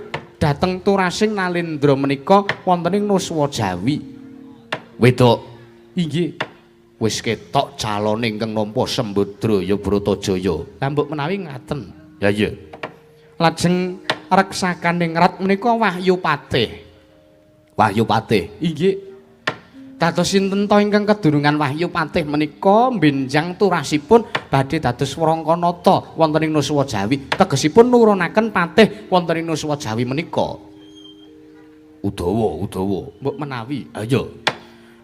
dhateng turasing Nalendra menika wonten ing Nuswa Jawi. Wedok. Inggih. Wis ketok calone ingkang nampa Sembadra ya Bratajaya. Lah mbok menawi ngaten. Ya iya. Lajeng reksakaningrat menika wahyu patih. Wahyu patih. Inggih. Dados sinten to ingkang kedunungan wahyu patih menika benjang turasipun badhe dados Wrangkanata wonten ing Nuswa Jawi. Tegesipun nurunaken patih wonten ing Nuswa Jawi menika. Udawa, Udawa. Mbok menawi. Ayo.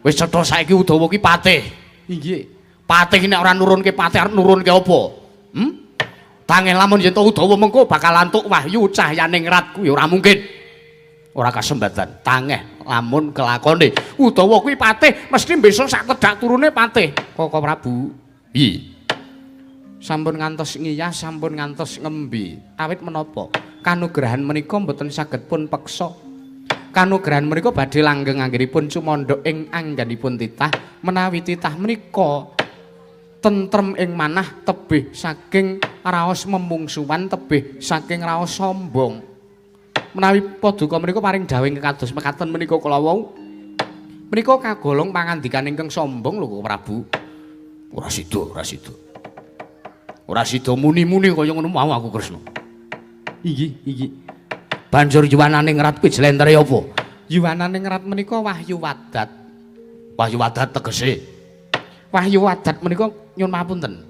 Wis cetha saiki Udawa ki patih. Inggih. Patih nek ora nurunke patih arep nurunke apa? Hmm? Tangeh lamun yen to Udawa mengko bakal antuk wahyu cahyaningrat kuwi ora mungkin. Ora kasembatan. Tangeh lamun kelakone Udawa kuwi patih mesti besok sak tedhak turune patih. Koko Prabu. Piye? Sampun ngantos ngiyah, sampun ngantos ngembi. Awit menapa? Kanugrahan menika mboten saged pun peksa. Kanugrahan menika badhe langgeng anggenipun cumandha ing anggenipun titah, menawi titah menika tentrem ing manah tebih saking raos memungsuhan, tebih saking raos sombong. Menawi paduka menika paring dawuh ingkang kados mekaten menika kala wau. Menika kagolong pangandikan ingkang sombong lho Prabu. Ora sida, ora sida. Ora sida muni-muni kaya ngono mau aku Kresna. Inggih, inggih. Banjur yuwanane ngrat kuwi jlentere apa? Yuwanane ngrat menika Wahyu Wadat. Wahyu Wadat tegese? Wahyu Wadat menika nyuwun pamunten.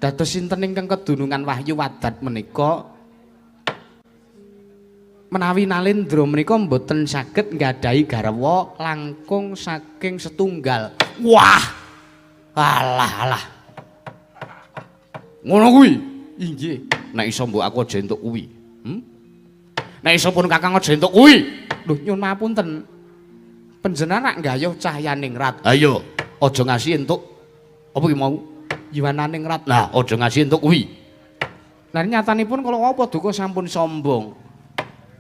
Dados sinten ingkang kedunungan Wahyu Wadat menika menawi Nalendra menika mboten saged nggadahi garwa langkung saking setunggal. Wah. Alah alah. Ngono kuwi. Inggih. Nek iso mbok aku aja entuk kuwi. Nek iso pun Kakang aja entuk kuwi. Lho nyuwun pamunten. Panjenengan rak nggayuh cahyaning rat. Ha iya, aja ngasi entuk apa ki mau? Yuwananing rat. Lah, aja ngasi entuk kuwi. Lah nyatanipun kala wau paduka sampun sombong.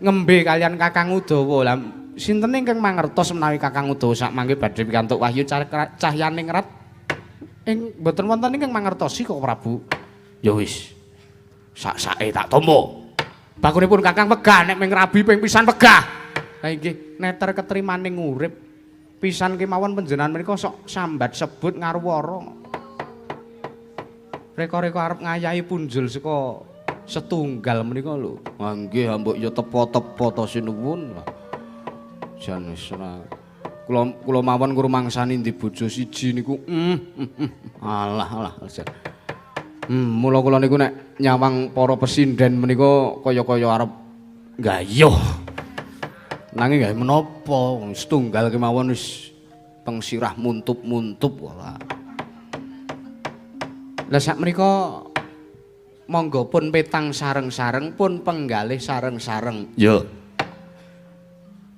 Ngembe kalian Kakang Udawa. Lah sinten ingkang mangertos menawi Kakang Udawa sak mangke badhe pikantuk wahyu cahyaning rat? Ing mboten wonten ingkang mangertosi kok Prabu. Ya wis. Sak-sake tak tampa. Bakunipun Kakang wegah nek ming rabi ping pisan wegah. Lah inggih, neter ketrimaning urip. Pisan kemawon panjenengan menika sok sambat sebut ngaruwara. Reka-reka arep ngayahi punjul saka setunggal menika lho. Ha nggih, mbok ya tepa-tepa to sinuwun. Jan wis ora. Kula mawon ngrumangsani ndi bojo siji niku. Alah alah jan. Mula kula niku nek nyawang para pesinden menika kaya-kaya arep gayuh. Nanging gawe menapa setunggal kemawon wis teng sirah muntup-muntup ora. Lah sak menika monggo pun petang sareng-sareng pun penggalih sareng-sareng. Ya.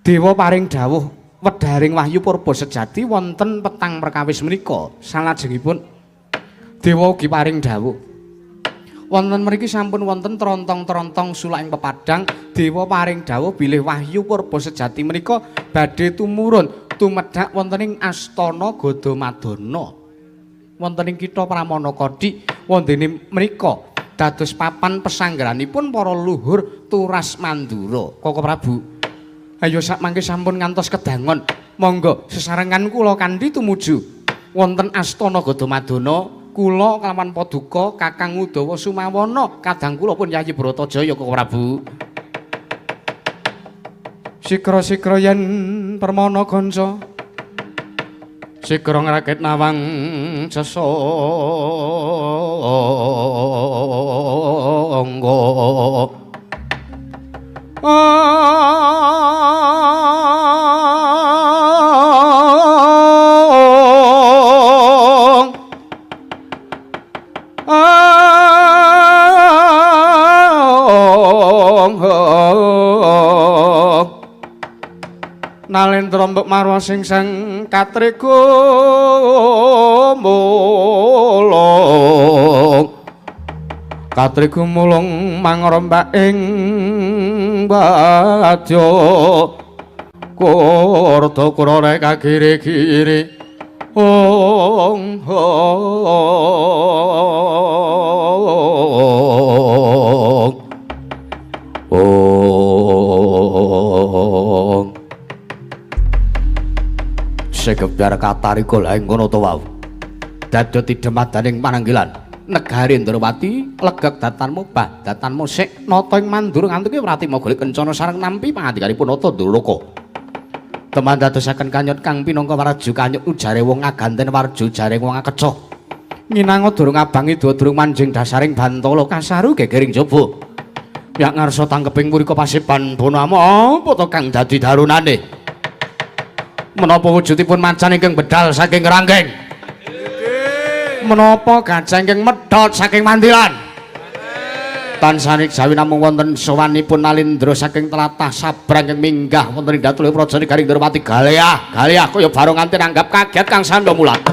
Dewa paring dawuh wedharing wahyu purba sejati wonten petang perkawis menika. Salajengipun dewa ugi paring dawuh wonten mriki sampun wonten trontong-trontong sulaing pepadang. Dewa paring dawuh bilih wahyu purba sejati menika badhe tumurun tumedhak wonten ing astana Gadamadana wonten ing kitha Pramana Kodi wondene menika dados papan pesanggeranipun para luhur Turas Mandura. Koko Prabu, ayo sak mangke sampun ngantos kedangon, monggo sesarengan kula kanthi tumuju wonten astana Gadamadana. Kula kelawan paduka Kakang Udawa Sumawana, kadang kula pun Yayi Bratajaya Koko Prabu. Sikra-sikra yen permana kanca, sikra ngrakit nawang sesangga. Nalendra mbok marwa sing sang katriku mulung, katriku mulung mangrombak ing badya kurta kurare kagiri-giri ong ong ong. Segebyar katarika lha ing kono to wau. Dadya tidemadaning pananggilan negari Ndrawati legeg datanmu bah datanmu sik nata ing mandur ngantuke Pratima golek kencana sareng nampi pangandikanipun Nata Nduraka. Teman dadosaken kanyut kang pinangka waraju kanyut ujare wong aganten warju jare wong akecoh. Minanga durung abang ida durung manjing dasaring bantala kasaru gegering jaba. Yak ngarsa tangkeping murika paseban Bonama apa to kang dadi darunane? Menapa wujudipun macan ingkang bedal saking kerangkeng? Menapa gajah ingkang medhot saking mandilan? Tansah jawi namung wonten sowanipun Nalindra saking tlatah Sabrang ingkang minggah wonten ing Datulya Praja Garing Ndrawati galeah galeah kaya barong nganti nanggap kaget kang sandha mulat.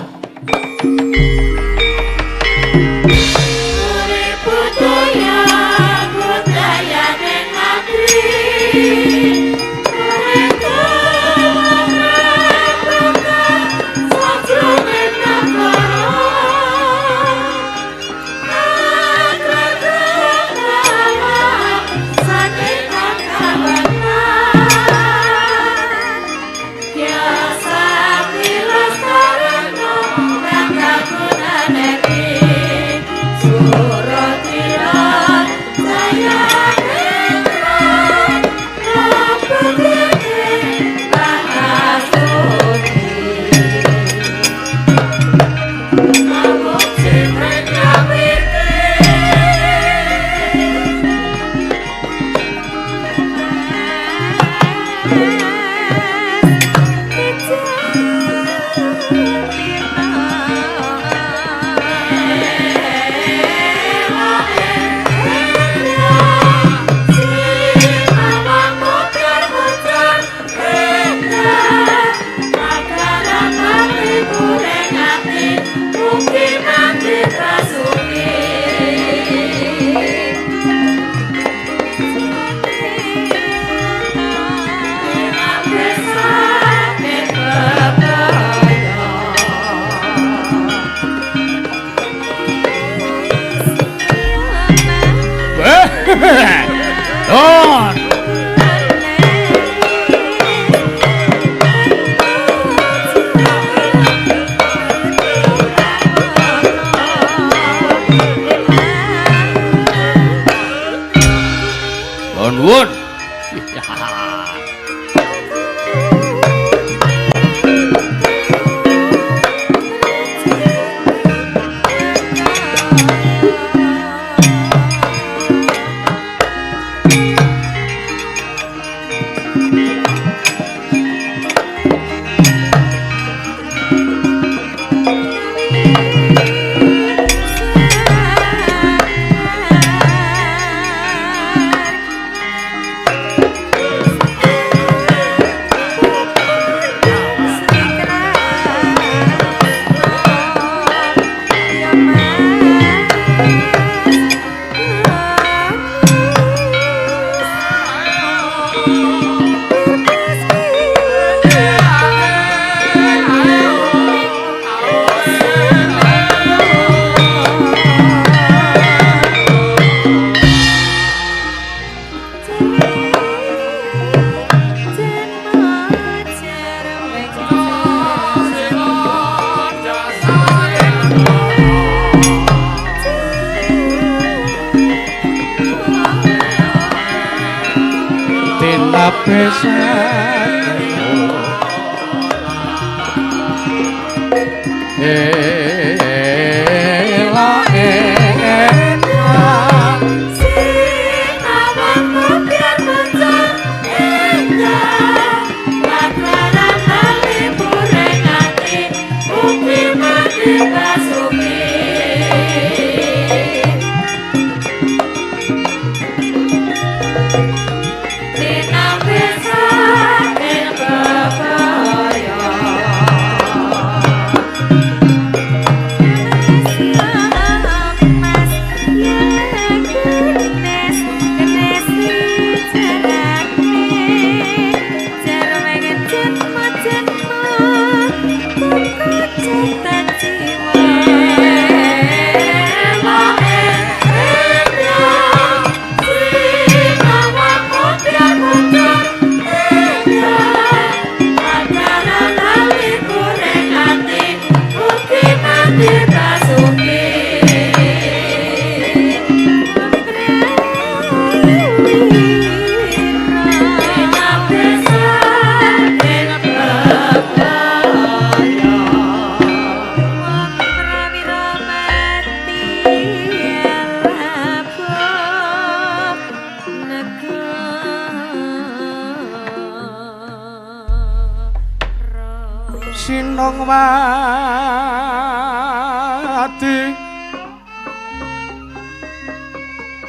Don. Nuwun.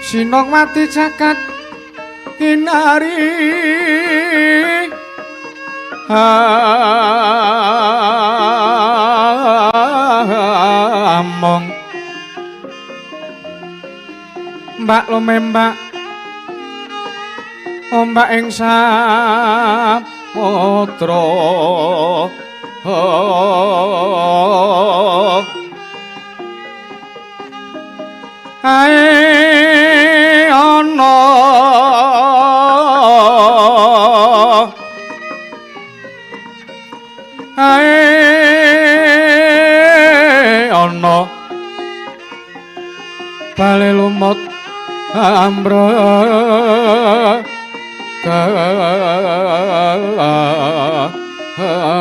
Sinongwati jagat inari among mbak lumembak ombak ing samudra ae ana ae ana bale lumut ambre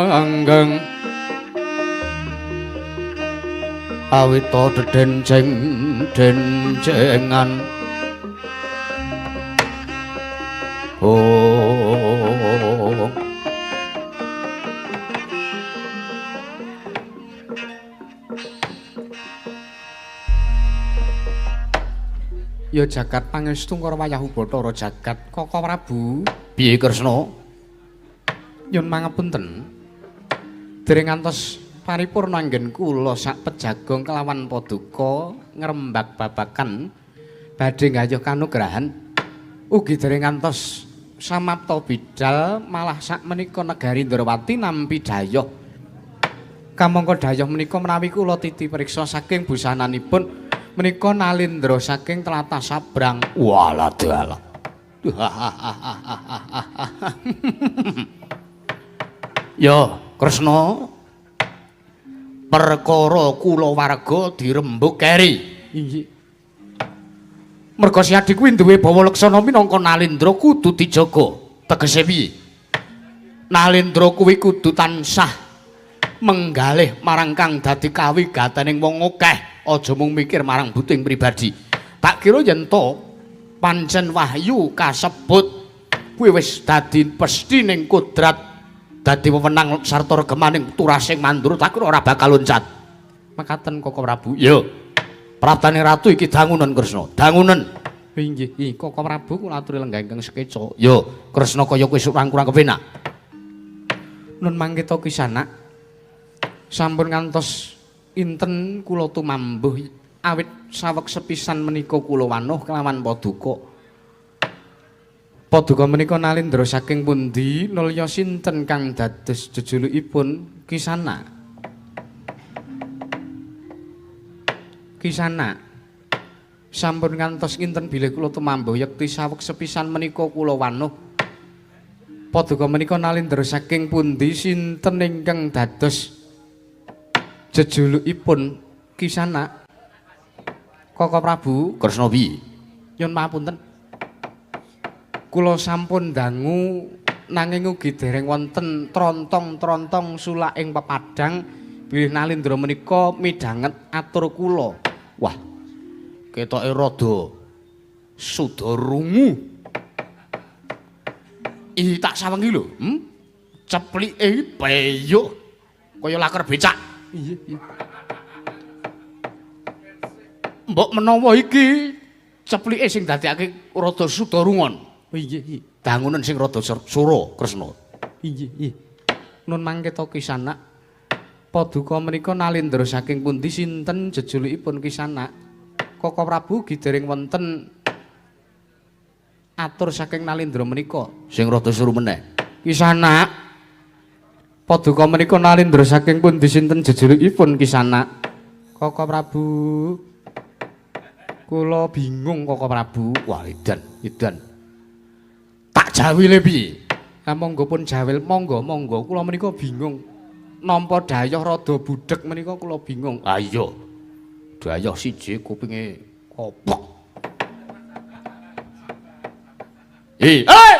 anggeng awita dedenceng dencengan oh ya jagat pangestu karo wayahu Bathara jagat Koko Prabu. Piye Kresna? Nyun mangapunten. Dereng ngantos paripurna anggen kula sak pejagong kelawan paduka ngrembak babakan badhe nggayuh kanugrahan ugi dereng ngantos samapta bidal malah sak menika negari Ndrawati nampi dayoh. Kamangka dayoh menika menawi kula titi priksa saking busananipun menika nalindra saking tlatah Sabrang. Walah dalah. Yo, Kresna. Perkara kulawarga dirembug keri. Inggih. Merga si Adi kuwi duwe bawa leksana minangka Nalendra kudu dijaga. Tegese piye? Nalendra kuwi kudu tansah menggalih marang kang dadi kawigataning wong akeh, aja mung mikir marang buting pribadi. Tak kira yen to pancen wahyu kasebut kuwi wis dadi pesthi ning kodrat, dadi wewenang sarta regemaning turasing mandura, tak kira ora bakal loncat. Mekaten Koko Prabu. Ya. Praptane ratu iki dangunen Kresna, dangunen. Inggih, Koko Prabu kula aturi lenggah ingkang sekeca. Ya, Kresna kaya kowe kurang-kurang kepenak. Nun mangke to Kisanak. Sampun ngantos inten kula tumambuh awit saweg sepisan menika kula wanuh kelawan paduka. Paduka menika Nalendra saking pundi nulya sinten kang dados jejulukipun Kisanak? Kisanak. Sampun ngantos nginten bilih kula tumambuh yekti saweg sepisan menika kula wanuh. Paduka menika Nalendra saking pundi sinten ingkang dados jejulukipun Kisanak? Koko Prabu. Kresna piye? Nyun pamunten. Kula sampun dangu nanging ugi dereng wonten trontong-trontong sulak ing pepadang bilih Nalendra menika midhanget atur kula. Wah, ketoke rada suda rungu. Ih, tak sawengi lho, Ceplike iki peyuk kaya laker becak. Iya, iya. Mbok menawa iki ceplike sing dadekake rada suda rungon. Inggih, inggih. Dangunen sing rada sura, Kresna. Inggih, inggih. Nun mangke to Kisanak. Paduka menika Nalendra saking pundi sinten jejulukipun Kisanak? Koko Prabu ugi dereng wonten atur saking Nalendra menika. Sing rada suru meneh. Kisanak. Paduka menika Nalendra saking pundi sinten jejulukipun Kisanak? Koko Prabu. Kula bingung Koko Prabu. Wah, edan, edan. Tak jawile piye? Lah monggo pun jawil, monggo, monggo. Kula menika bingung. Nampa dayoh rada budheg menika kula bingung. Ah iya. Dayoh siji kupinge kopok. Eh, hey!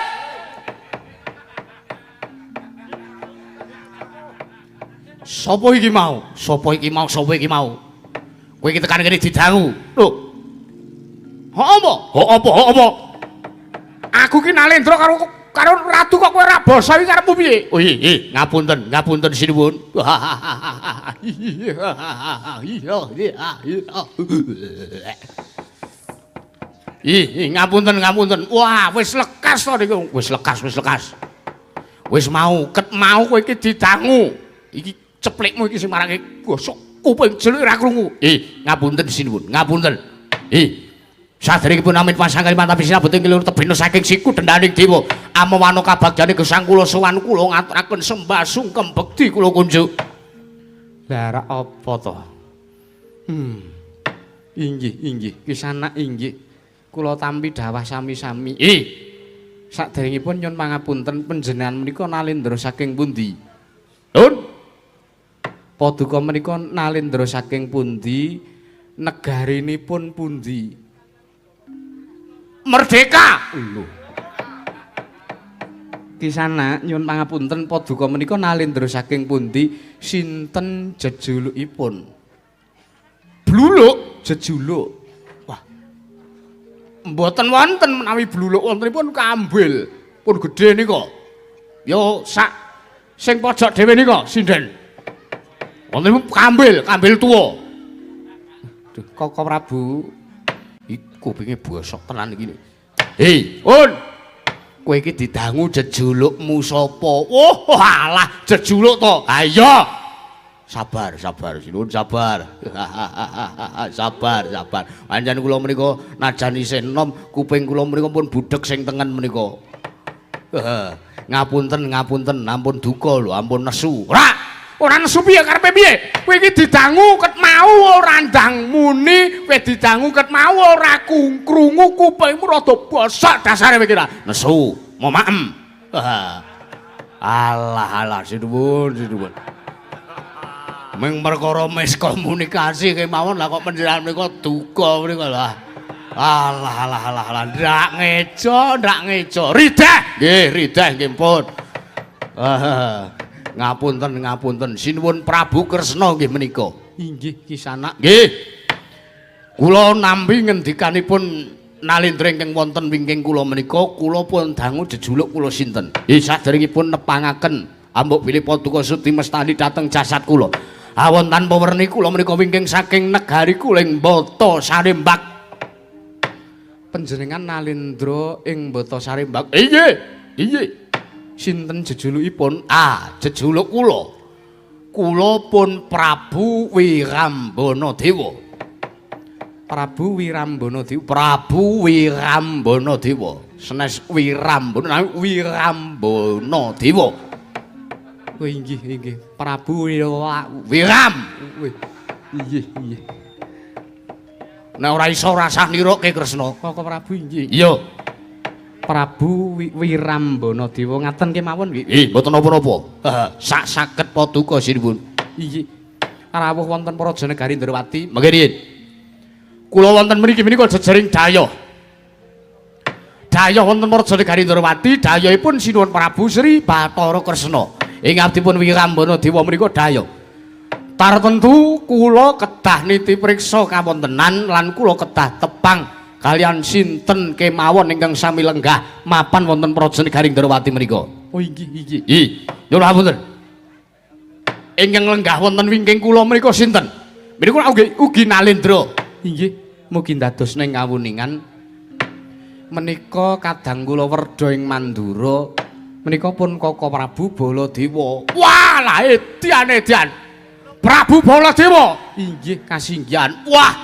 Sopo iki mau? Sopo iki mau? Sopo iki mau? Kowe iki tekan kene didangu. Lho. Hok apa? Hok apa? Hok apa? Aku ki Nalendra karo ratu kok kowe ora basa iki karepmu piye? Oh iya, ngapunten, ngapunten sinuwun. Ih, ngapunten, ngapunten. Wah, wis lekas to niku. Wis lekas, wis lekas. Wis mau, ket mau kowe iki didangu. Iki ceplikmu iki sing marake gosok kuping jeluk ora krungu. Ih, ngapunten sinuwun, ngapunten. Ih. Saderengipun amin pasang kalimantan sinabut ing kelur tebih saking siku dendaning dewa. Amawana kabagyane gesang kula sowan kula ngaturaken sembah sungkem bekti kula kunjuk. Lah rak apa to? Inggih, inggih, Kisanak inggih. Kula tampi dawah sami-sami. Ih. Saderengipun nyun pangapunten panjenengan menika Nalendra saking pundi? Nun. Paduka menika Nalendra saking pundi? Negarinipun pundi? Merdeka. Lho. Kisanak nyuwun pangapunten paduka menika Nalendra saking pundi? Sinten jejulukipun? Bluluk, jejuluk. Wah. Mboten wonten menawi bluluk wontenipun kambil pun gedhe nika. Ya sak sing pojok dhewe nika sinden. Wontenipun kambil, kambil tuwa. Duh, Koko Prabu. Iku kupinge bosok tenan iki. Hei, Un. Kowe iki didangu jejulukmu sapa? Oh, alah, jejuluk to. Ha iya. Sabar, sabar, sinuwun sabar. Sabar, sabar. Pancen kula menika najan isih enom, kuping kula menika pun budheg sing tengen menika. Ngapunten, ngapunten, ampun duka lho, ampun nesu. Ora. Ora nesu piye karepe piye? Kowe iki didangu ket mau ora ndang muni, kowe didangu ket mau ora krungu, kupingmu rada bosok dasare kowe iki ra. Nesu, mau maem. Alah alah sinuwun sinuwun. Ming perkara miskomunikasi kemawon lah kok panjenengan menika duka menika lah. Alah alah alah alah ndak ngejo, ndak ngejo. Rideh. Nggih, rideh nggih pun. Ngapunten, ngapunten. Sinuwun Prabu Kresna nggih menika. Inggih Kisanak. Nggih. Kula nampi ngendikanipun Nalendra ingkang wonten wingking kula menika, kula pun dangu jejuluk kula sinten. Nggih saderengipun nepangaken ambuk bilih paduka sudi mestani dhateng jasad kula. Awon tanpa werni kula menika wingking saking negari kula ing Bata Sarembak. Panjenengan Nalendra ing Bata Sarembak. Inggih, inggih. Sinten jejulukipun? Ah, jejuluk kula. Kula pun Prabu Wirambana Dewa. Prabu Wirambana Dewa. Prabu Wirambana Dewa. Senes Wirambana, Wirambana Dewa. Oh inggih, inggih. Prabu Wiram. Inggih, inggih. Nek ora iso ora sah niruke Kresna. Koko Prabu inggih. Iya. Prabu Wirambana Dewa ngaten kemawon nggih. Nggih, mboten napa-napa. Sak saged paduka sinuwun. Inggih. Rawuh wonten Praja Negari Ndrawati. Mangke riyin. Kula wonten mriki menika jejering dayoh. Dayoh wonten Praja Negari Ndrawati, dayohipun Sinuwun Prabu Sri Bathara Kresna. Ing abdipun Wirambana Dewa menika dayoh. Tartemtu kula kedah niti priksa kawontenan lan kula kedah tepang kalian sinten kemawon ingkang sami lenggah mapan wonten Praja Negari Ndrawati menika. Oh inggih, inggih. Nggih, nyuwun ngapunten. Ingkang lenggah wonten wingking kula menika sinten? Menika ugi Nalendra. Inggih, mugi dados ning kawuningan menika kadang kula werda ing Mandura menika pun Koko Prabu Baladewa. Wah, lah edian edian. Prabu Baladewa. Inggih kasinggihan. Wah.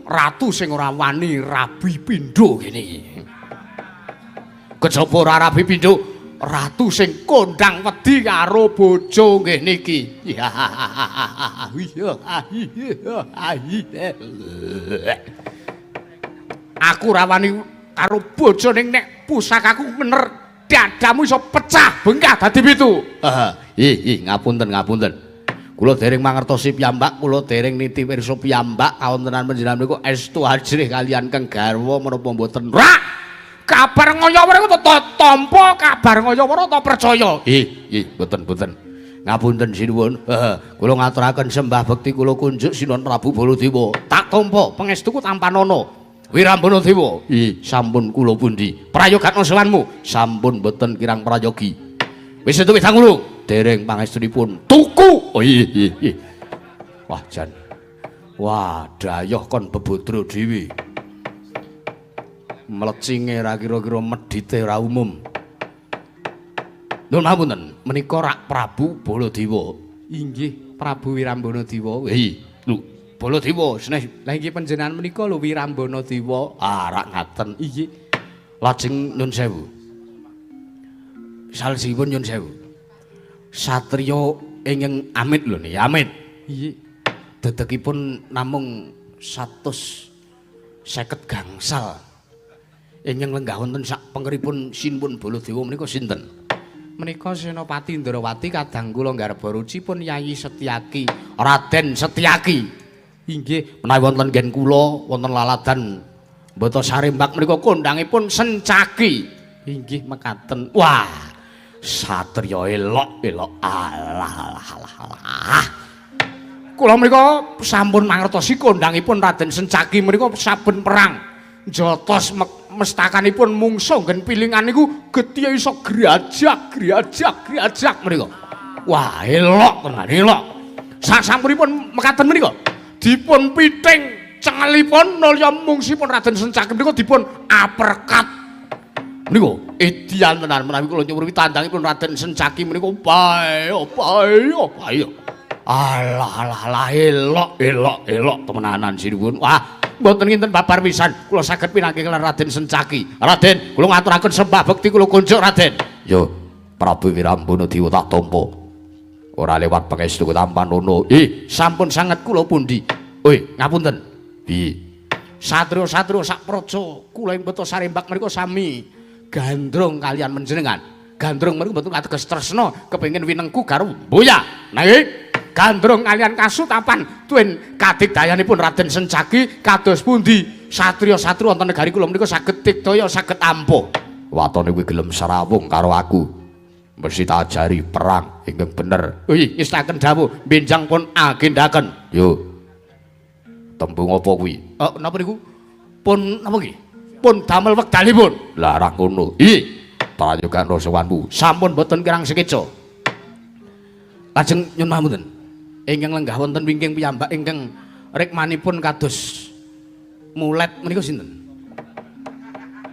Ratu sing ora wani rabi pindho kene iki. Kejaba ora rabi pindho, ratu sing kondang wedi karo bojo nggih niki. Aku ora wani karo bojo ning nek pusakaku mener dadamu iso pecah bengkah dadi pitu. Ih, ih, ngapunten, ngapunten. Kula dereng mangertosi piyambak, kula dereng niti pirsa piyambak kawontenan panjenengan niku estu ajrih kalian kang garwa menapa mboten. Ra! Kabar ngoyo to tampa, kabar ngoyo to percaya. Ih, ih, mboten, mboten. Ngapunten sinuwun. Kula ngaturaken sembah bekti kula kunjuk Sinuwun Prabu Baladewa. Tak tampa pangestuku tampanana. Wirambana Dewa. Ih, sampun kula pundi? Prayogatna sowanmu sampun mboten kirang prayogi. Wis entuk wedang ulung. Dereng pangestunipun. Tuku. Oh iya iya iya. Wah jan. Wah, dayoh kon bebodro dhewe. Mlecinge ra kira-kira medhite ora umum. Nuwun ngapunten, menika rak Prabu Baladewa. Inggih, Prabu Wirambana Dewa. Hei, lho, Baladewa seneh. Lah inggih panjenengan menika lho Wirambana Dewa. Ah, rak ngaten. Inggih. Lajeng nyun sewu. Salsipun nyun sewu. Satriya ingkang amit lho niki, amit. Inggih. Dedegipun namung 150 gangsal. Ingkang lenggah wonten sak pengeripun Sinuwun Baladewa menika sinten? Menika Senopati Ndrawati kadang kula nggarba ruci pun Yayi Setyaki, Raden Setyaki. Inggih, menawi wonten nggen kula wonten laladan Bata Sarembak menika kondangipun Sencaki. Inggih mekaten. Wah, satriya elok elok. Alah alah alah alah. Kula menika sampun mangertosi kondangipun Raden Sencaki menika saben perang njotos mestakanipun mungsuh nggen pilingan niku getih iso grajak grajak grajak menika. Wah, elok tenan, elok. Sasampunipun mekaten menika dipun piting cengelipun nulya mungsipun Raden Sencaki menika dipun uppercut. Menika edian tenan menawi kula nyuwun tandangipun Raden Sencaki menika pae pae pae. Alah alah alah elok elok elok temenanan sinuwun. Wah, mboten nginten babar pisan kula saged pinanggih kaliyan Raden Sencaki. Raden, kula ngaturaken sembah bekti kula kunjuk Raden. Yo, Prabu Wirambana Dewa tak tampa. Ora lewat pangestu tampan ono. Sampun sanget kula pundi? Oi, ngapunten. Piye? Satria-satria sak praja kula ing Bata Sarembak menika sami gandrung kalian panjenengan. Gandrung menika mboten ateges tresna kepengin winengku karo boya. Nanging gandrung kalian kasutapan tuwin kadigdayanipun Raden Sencaki kados pundi satria-satria wonten negari kula menika saged digdaya saged ampuh. Watone kuwi gelem srawung karo aku. Mesti tak ajari perang ingkang bener. Ui, ngestaken dawuh benjang pun agendaken. Yo. Tembung apa kuwi? Oh, napa niku? Pun napa nggih? Pun damel wekdalipun. Lah ra ngono. Ih, prayogan rasawanmu. Sampun boten kirang sekeca. Lajeng nyuwun pamunten. Ingkang lenggah wonten wingking piyambak ingkang rikmanipun kados mulet menika sinten?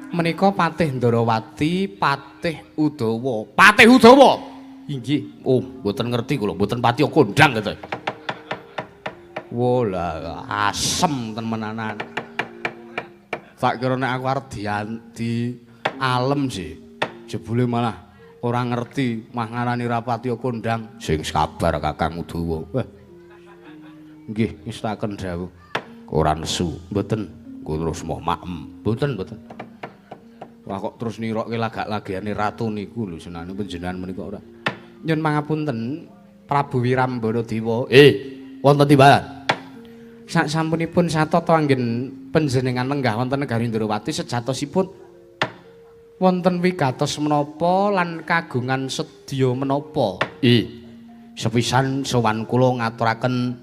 Menika Patih Ndarawati, Patih Udawa. Patih Udawa. Inggih. Oh, mboten ngerti kula, mboten pati kondang gitu. Wolah, asem temenanan. Tak kira nek aku arep di alem sih. Jebule malah ora ngerti, mah ngarani rapati kondang. Sing sabar Kakang Udawa. Wah. Nggih, ngestaken dawuh. Ora nesu. Mboten. Ku terus moh maem. Mboten, mboten. Wah kok terus nirokke lagak-lagiane ratu niku lho senane panjenengan menika ora. Nyun pangapunten Prabu Wirambana Dewa. Wonten timbalan. Sak sampunipun satata anggen panjenengan lenggah wonten negari Ndrawati sejatosipun wonten wigatos menapa lan kagungan sedya menapa? Sepisan sowan kula ngaturaken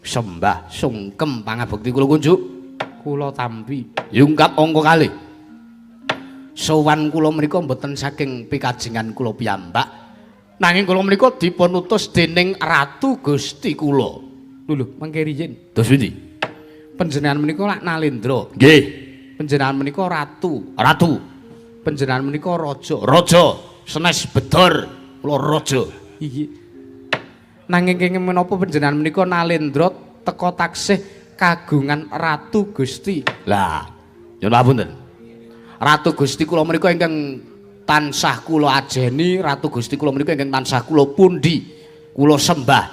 sembah sungkem pangabekti kula kunjuk. Kula tampi. Yungkap angka kalih. Sowan kula menika mboten saking pikajengan kula piyambak, nanging kula menika dipun utus dening Ratu Gusti kula. Lho, mangke riyin. Terus pundi? Panjenengan menika lak Nalendra. Nggih. Panjenengan menika ratu. Ratu. Panjenengan menika raja. Raja. Senes bedor kula raja. Iki. Nanging kenging menapa panjenengan menika Nalendra teka taksih kagungan Ratu Gusti. Lah, nyuwun pamunten. Ratu Gusti kula menika ingkang tansah kula ajeni, Ratu Gusti kula menika ingkang tansah kula pundi, kula sembah.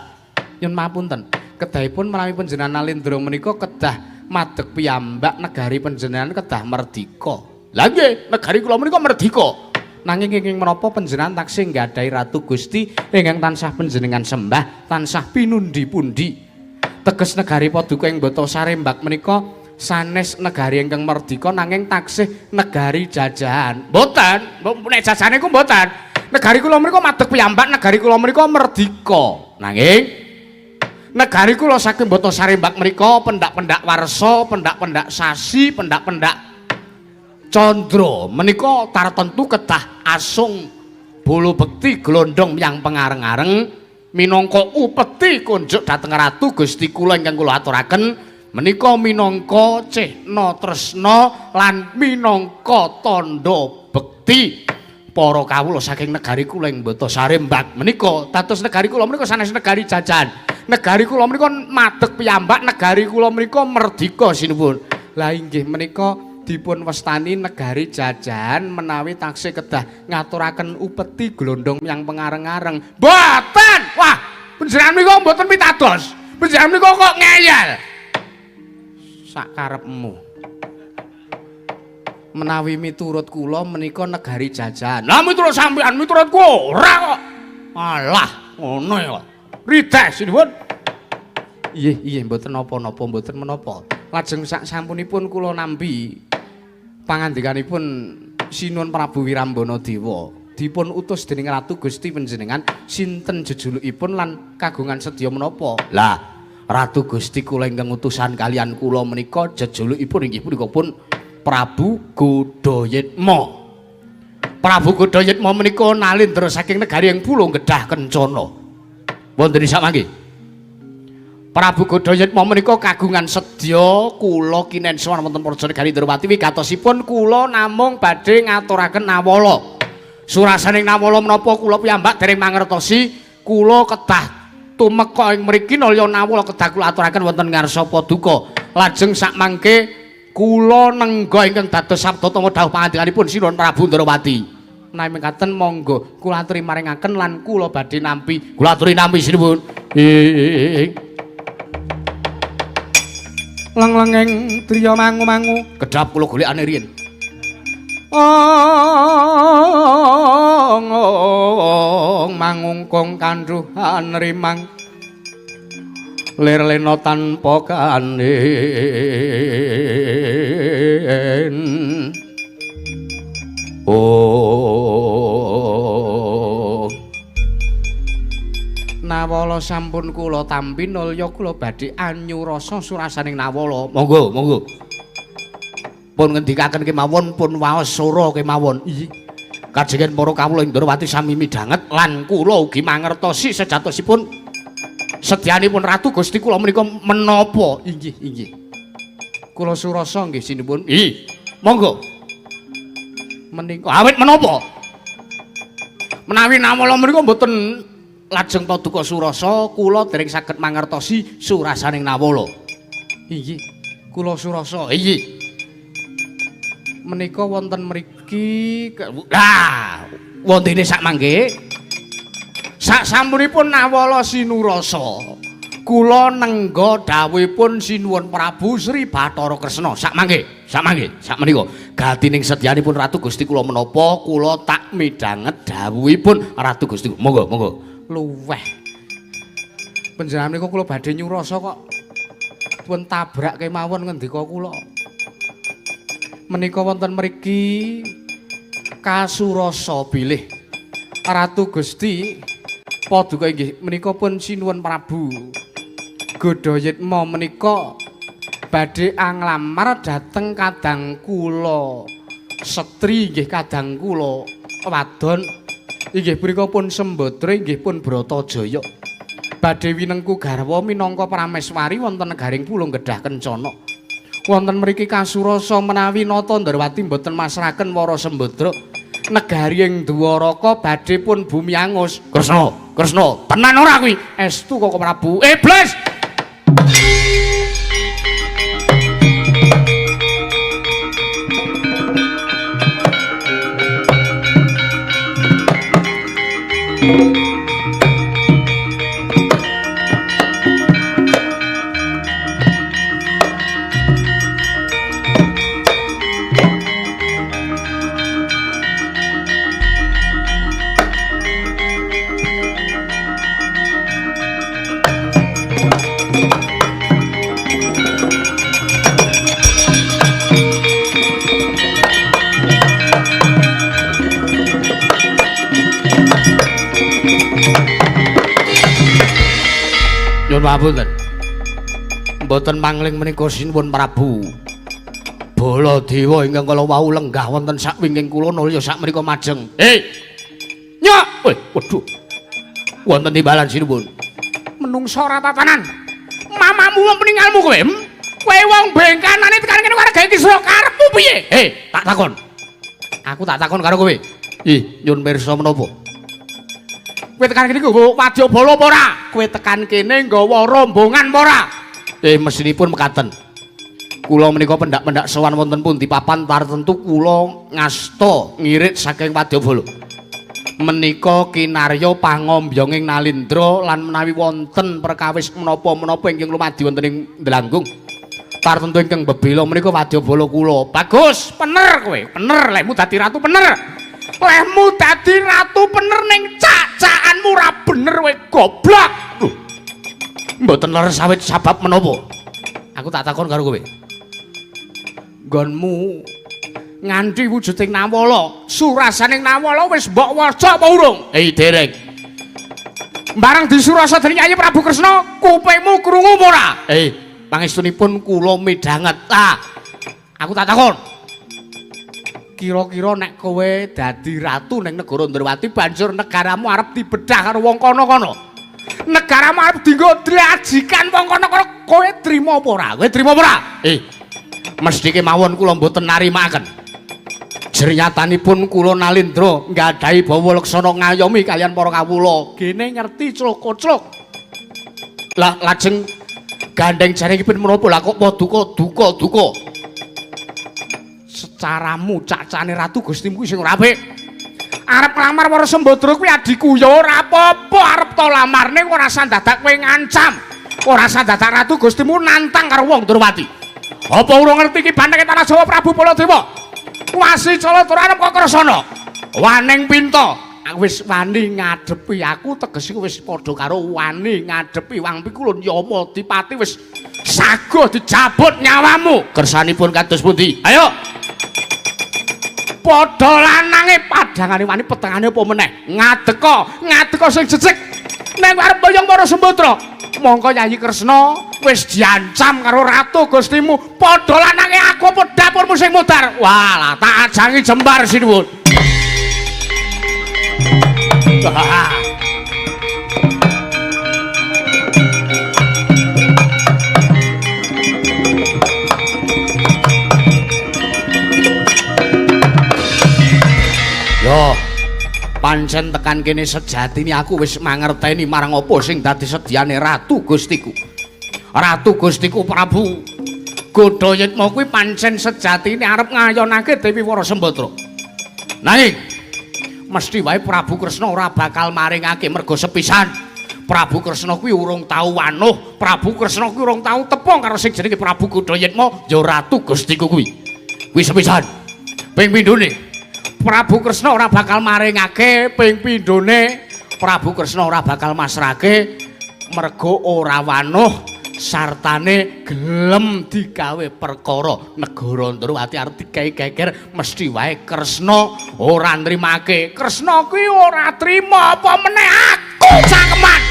Nyuwun pamunten, kedahipun menawi panjenengan Nalendra menika kedah madeg piyambak negari panjenengan kedah merdika. Lah nggih, negari kula menika merdika. Nanging ingkang menapa panjenengan taksih nggadahi Ratu Gusti ingkang tansah panjenengan sembah, tansah pinundi-pundi. Teges negari paduka ing Bata Sarembak menika sanes negari ingkang merdika nanging taksih negari jajahan. Mboten, nek jajahane iku mboten. Negari kula menika madeg piyambak, negari kula menika merdika. Nanging negari kula saking Bata Sarembak menika pendak-pendak warsa, pendak-pendak sasi, pendak-pendak candra menika tartentu kedah asung bolo bekti glondong yang pengareng-areng minangka upeti kunjuk dhateng Ratu Gusti kula ingkang kula aturaken menika minangka cehna tresna lan minangka tandha bekti para kawula saking negari kula ing Bata Sarembak menika. Dados negari kula menika sanes negari jajahan, negari kula menika madeg piyambak, negari kula menika merdika sinuwun. Lah inggih menika dipun wastani negari jajahan menawi taksih kedah ngaturaken upeti glondong yang pengareng-areng. Mboten. Wah, panjenengan menika mboten pitados. Panjenengan menika kok ngeyel. Sak karepmu. Menawi miturut kula menika negari jajahan. Lah miturut sampean, miturut kula ora kok. Alah, ngono ya. Rides sinuwun. Nggih, nggih mboten napa-napa, mboten menapa. Lajeng sak sampunipun kula nampi pangandikanipun Sinuwun Prabu Wirambana Dewa dipun utus dening Ratu Gusti panjenengan sinten jejulukipun lan kagungan sedya menapa? Lah, Ratu Gusti kula ingkang utusan kalian kula menika jejulukipun inggih punika pun Prabu Godhayitma. Prabu Godhayitma menika nalindra saking negari ing Pulo Gedhah Kencana. Wonten ing samangke Prabu Godhayitma menika kagungan sedya kula kinen sowan wonten Praja Negari Ndrawati wigatosipun kula namung badhe ngaturaken nawala. Surasaning nawala menapa kula piyambak dereng mangertosi, kula kedah tumeka ing mriki nalya nawala kedah kula aturaken wonten ngarsa paduka. Lajeng sakmangke kula nengga ingkang dados sabda tama dawuh pangandikanipun Sinuwun Prabu Ndrawati. Menawi mekaten monggo kula aturi maringaken lan kula badhe nampi. Kula aturi nampi sinuwun. Leng-lenging driya mangu-mangu kedhap kula golekane riyin. Ong mangungkung kandhuhan rimang lir lena tanpa kanin. Oh Nawala sampun kula tampi nulya kula badhe anyurasa surasaning Nawala. Monggo, monggo. Pun ngendikaken kemawon, pun waos sora kemawon. Iya. Kajengan para kawula ing Ndrawati sami midhanget lan kula ugi mangertosi sejatosipun sedyanipun Ratu Gusti kula menika menapa. Inggih, inggih. Kula surasa nggih sinuwun. Ih, monggo. Menika awit menapa? Menawi Nawala menika mboten lajeng paduka surasa, kula dereng saged mangertosi surasaning Nawala. Inggih, kula surasa. Inggih. Menika wonten mriki. Lah, wontene sak mangke. Sak sampunipun Nawala sinurasa, kula nengga dawuhipun Sinuwun Prabu Sri Bathara Kresna. Sak mangke, sak mangke, sak menika. Gatining sedyanipun Ratu Gusti kula menapa kula tak midhanget dawuhipun Ratu Gusti. Monggo, monggo. Luweh. Panjenengan menika kula badhe nyurasa kok pun tabrak kemawon ngendika kula. Menika wonten mriki kasurasa bilih Ratu Gusti paduka inggih menika pun Sinuwun Prabu Godhayitma menika badhe anglamar dhateng kadang kula setri inggih kadang kula wadon inggih punika pun Sembadra inggih pun Bratajaya badhe winengku garwa minangka prameswari wonten negaring Pulung Gedhah Kencana. Wonten mriki kasurasa menawi Nata Ndrawati mboten masraken para Sembadra negari ing Dwaraka badhe pun bumi angus. Kresna, Kresna, tenan ora kuwi? Estu Koko Prabu. Iblis. Nyuwun pamunten. Mboten mangling menika Sinuwun Prabu Baladewa ingkang kala wau lenggah wonten sak wingking kula nulya sak menika majeng. Nyok. Weh, waduh. Wonten timbalan sinuwun. Menungsa ora tatanan. Mamamu wong peninggalmu kowe. Kowe wong bengkanane tekan kene karo gawe kisra karepmu piye? Tak takon. Aku tak takon karo kowe. Ih, nyuwun pirsa menapa? Kowe tekan kene nggawa wadyabala apa ora? Kowe tekan kene nggawa rombongan apa ora? Mesinipun mekaten. Kula menika pendak-pendak sowan wonten pundi papan tartentu kula ngasta ngirit saking wadyabala. Menika kinarya pangombyonging Nalindra lan menawi wonten perkawis menapa-menapa ingkang lumadi wonten ing Dlanggung. Tartentu ingkang bebela menika wadyabala kula. Bagus, pener kowe, pener lehmu dadi ratu pener. Lehmu dadi ratu pener ning cak-cakanmu ora bener kowe goblok. Lho. Mboten leres awit sabab menapa? Aku tak takon karo kowe. Nggonmu nganti wujuding Nawala, surasaning Nawala wis mbok waca apa urung? Dereng. Bareng disurasa dening Kyai Prabu Kresna, kupingmu krungu apa ora? Pangestunipun kula midhanget. Ah. Aku tak takon. Kira-kira nek kowe dadi ratu ning negara Ndrawati banjur negaramu arep dibedah karo wong kono-kono. Negaramu arep dienggo drajikan wong kono-kono, kowe trima apa ora? Kowe trima apa ora? Mesthi kemawon kula mboten narimakaken. Jernyatanipun kula Nalindra nggadahi bawa leksana ngayomi kaliyan para kawula. Gene ngerti clok-clok. Lah lajeng gandeng jaringipun menapa? Lah kok paduka duka duka. Secaramu cacane ratu Gustimu sing ora apik. Arep nglamar Wara Sembadra kuwi adhiku ya ora apa-apa, arep to lamarne ora usah dadak kowe ngancam. Ora usah dadak Ratu Gustimu nantang karo wong Ndrawati. Apa urung ngerti iki bantenge tanah Jawa Prabu Baladewa? Wasi Calatura arep kok Kresna. Waning pinta. Wis wani ngadepi aku tegese wis padha karo wani ngadepi Wang Pikulun Yama Dipati wis saguh dijabut nyawamu. Kersanipun kados pundi? Ayo. Padha lanange padhangane wani petengane apa meneh? Ngadeka, ngadeka sing jejeg. Neng arep boyong Wara Sembadra. Mongko Yayi Kresna wis diancam karo Ratu Gustimu. Padha lanange aku apa dapurmu sing mudar? Walah, tak ajangi jembar sinuwun. Yo, pancen tekan kene sejatine aku wis mangerteni marang apa sing dadi sedyane Ratu Gustiku. Ratu Gustiku Prabu Godhayitma kuwi pancen sejatine arep ngayonake Dewi Wara Sembadra. Nanging mesti wae Prabu Kresna ora bakal maringake merga sepisan Prabu Kresna kuwi urung tau wanuh, Prabu Kresna kuwi urung tau tepung karo sing jenenge Prabu Godhayitma ya Ratu Gustiku kuwi. Kuwi sepisan. Ping pindhone Prabu Kresna ora bakal maringake, ping pindhone Prabu Kresna ora bakal masrake merga ora wanuh sartane gelem digawe perkara negara Ndrawati arep digawe geger mesti wae Kresna ora nrimake. Kresna kuwi ora trima apa meneh aku cangkeman.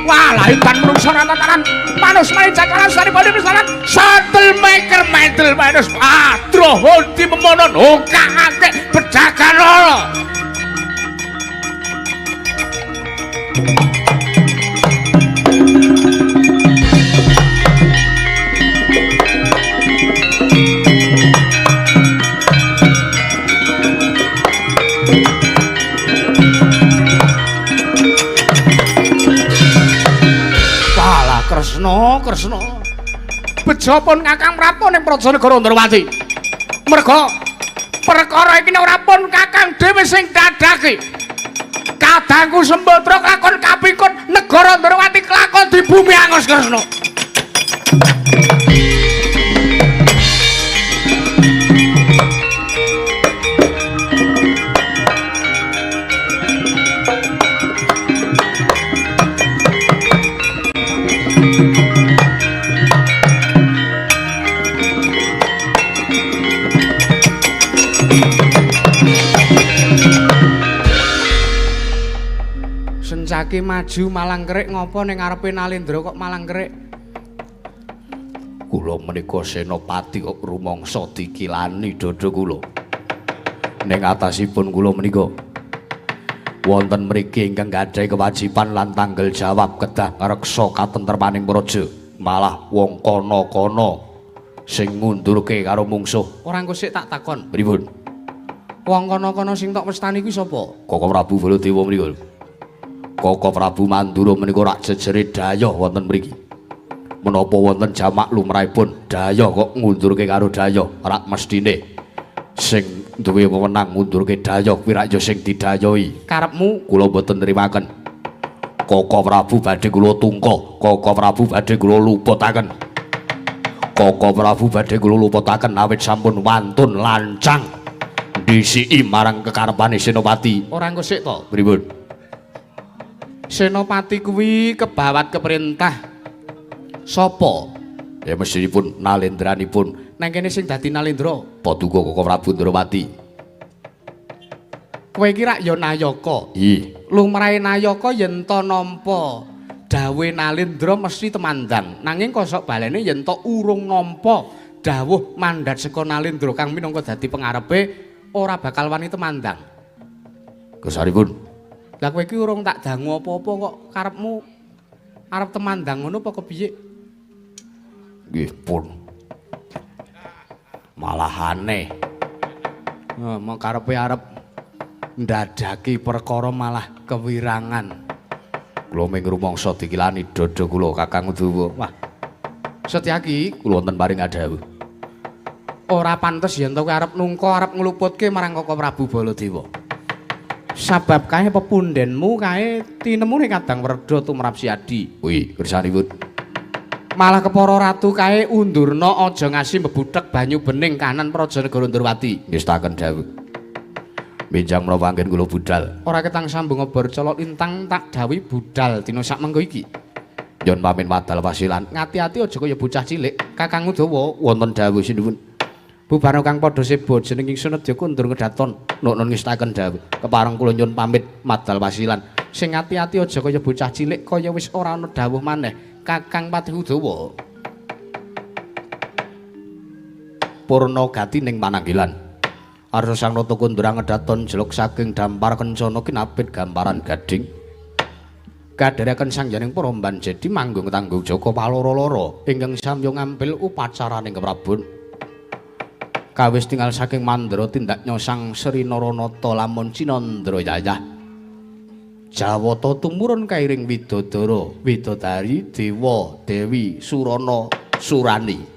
Wah, lahitan menungso rantataran manus main jakalan sari bali misalan satel maker mentel manus adroh di memonon hokake bedagan loro. Kresna, Kresna. Bejo pun Kakang Prapta ning Praja Negara Ndrawati. Merga perkara iki ora pun Kakang dhewe sing dadake. Kadangku Sembadra kelakon kapikut negara Ndrawati kelakon di bumi angus Kresna. Sencaki maju malang kerik ngopo ning ngarepe Nalendra kok malang kerik? Kula menika senopati kok rumangsa dikilani dada kula. Ning atasipun kula menika wonten mriki ingkang gadhahi kewajiban lan tanggel jawab kedah ngreksa katentremaning praja. Malah wong kono-kono sing ngundurke karo mungsuh. Ora engko sik tak takon. Pripun? Wong kono-kono sing tok westani kuwi sapa? Koko Prabu Baladewa menika. Koko Prabu Mandura menika rak jejere dayah wonten mriki. Menapa wonten jamak lumrahipun dayah kok ngundurke karo dayah, rak mestine sing duwe wewenang ngundurke dayah kuwi rak ya sing didayahi. Karepmu kula mboten nrimaken. Koko Prabu badhe kula tungka, Koko Prabu badhe kula luputaken. Koko Prabu badhe kula luputaken awit sampun wantun lancang ndhisiki marang kekarepane Senopati. Ora engko sik to? Pripun? Senopati kuwi kebawat keperintah sapa? Ya mestinipun nalendranipun. Nang kene sing dadi Nalendra Paduka Koko Prabu Ndrawati. Kowe iki rak ya nayaka. Ih, lumrahe nayaka yen to nampa dawuhe Nalendra mesti temandang. Nanging kosok balene yen to urung nampa dawuh mandat saka Nalendra kang minangka dadi pengarepe ora bakal wani temandang. Kesaripun. Lah kowe iki urung tak dangu apa-apa kok karepmu arep temandang ngono apa kepiye? Nggih pun. Malah aneh. Mong karepe arep ndadaki perkara malah kewirangan. Kula mung rumangsa dikilani dada kula Kakang Udawa. Wah. Setyaki kula wonten paring adhawuh. Ora pantes yen to kowe arep nungka arep ngluputke marang Koko Prabu Baladewa. Sabab kae pepundhenmu kae tinemune kadang werda tumrap Siadi. Kuwi kersanipun. Malah kepara ratu kae undurna aja ngasi mbebuthek banyu bening kanan Praja Negara Ndurwati. Ngestaken dawuh. Benjang menapa anggen kula budal. Ora ketang sambung obor colok lintang tak dawuhi budal dina sak mengko iki. Yen pamin wadal wasilan. Ngati-ati aja kaya bocah cilik. Kakang Udawa wonten dawuh sinuwun. Bubarno kang padha seba jeneng ingsun nedya kundur ngedaton. Nunun ngestaken dawuh. Kepareng kula nyuwun pamit madal wasilan. Sing ati-ati aja kaya bocah cilik kaya wis ora ana dawuh maneh. Kakang Patih Udawa. Purna gati ning pananggilan. Arsa Sang Nata Kundra ngedaton jeluk saking dampar kencana kinapit gamparan gading. Kadhereken Sang Yaning Paramban jadi manggung tanggung jaka paloro-loro ingkang samya ngambil upacaraning keprabon. Kawis tinggal saking mandra tindak nyosang Sri Naranata lamun Cinandra yayah. Jawata tumurun kairing widodara, widodari, dewa, dewi, surana, surani.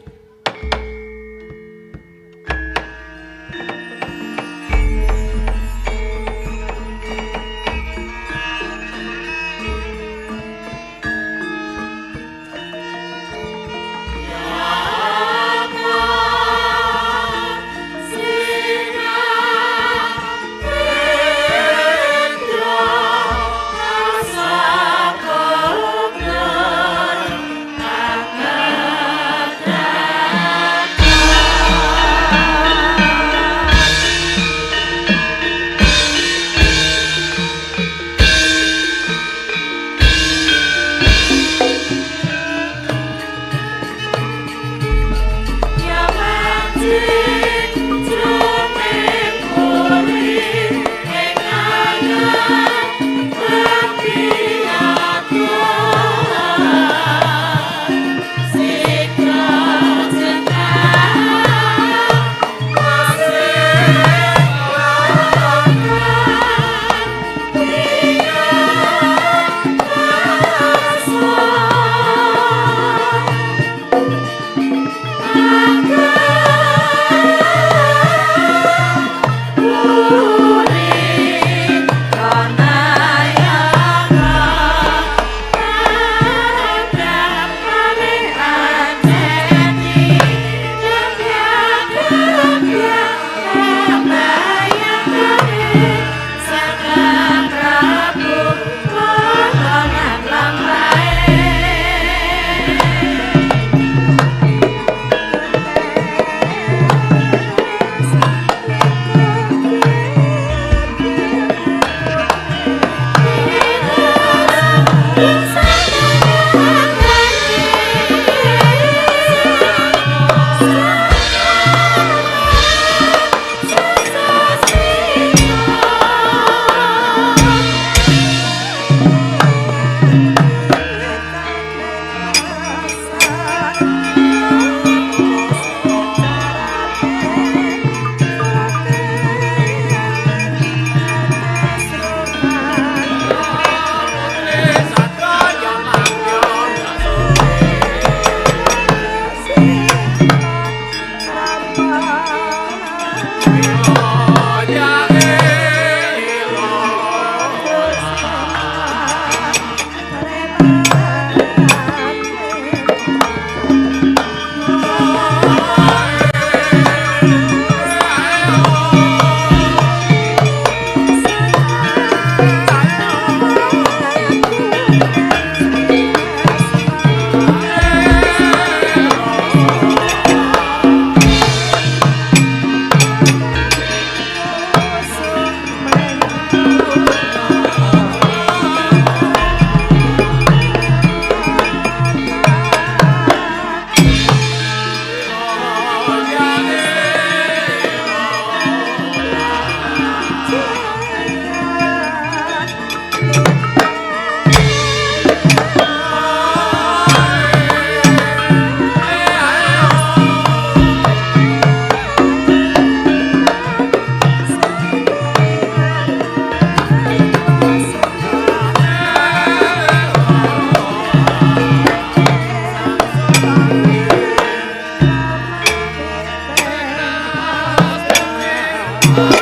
Thank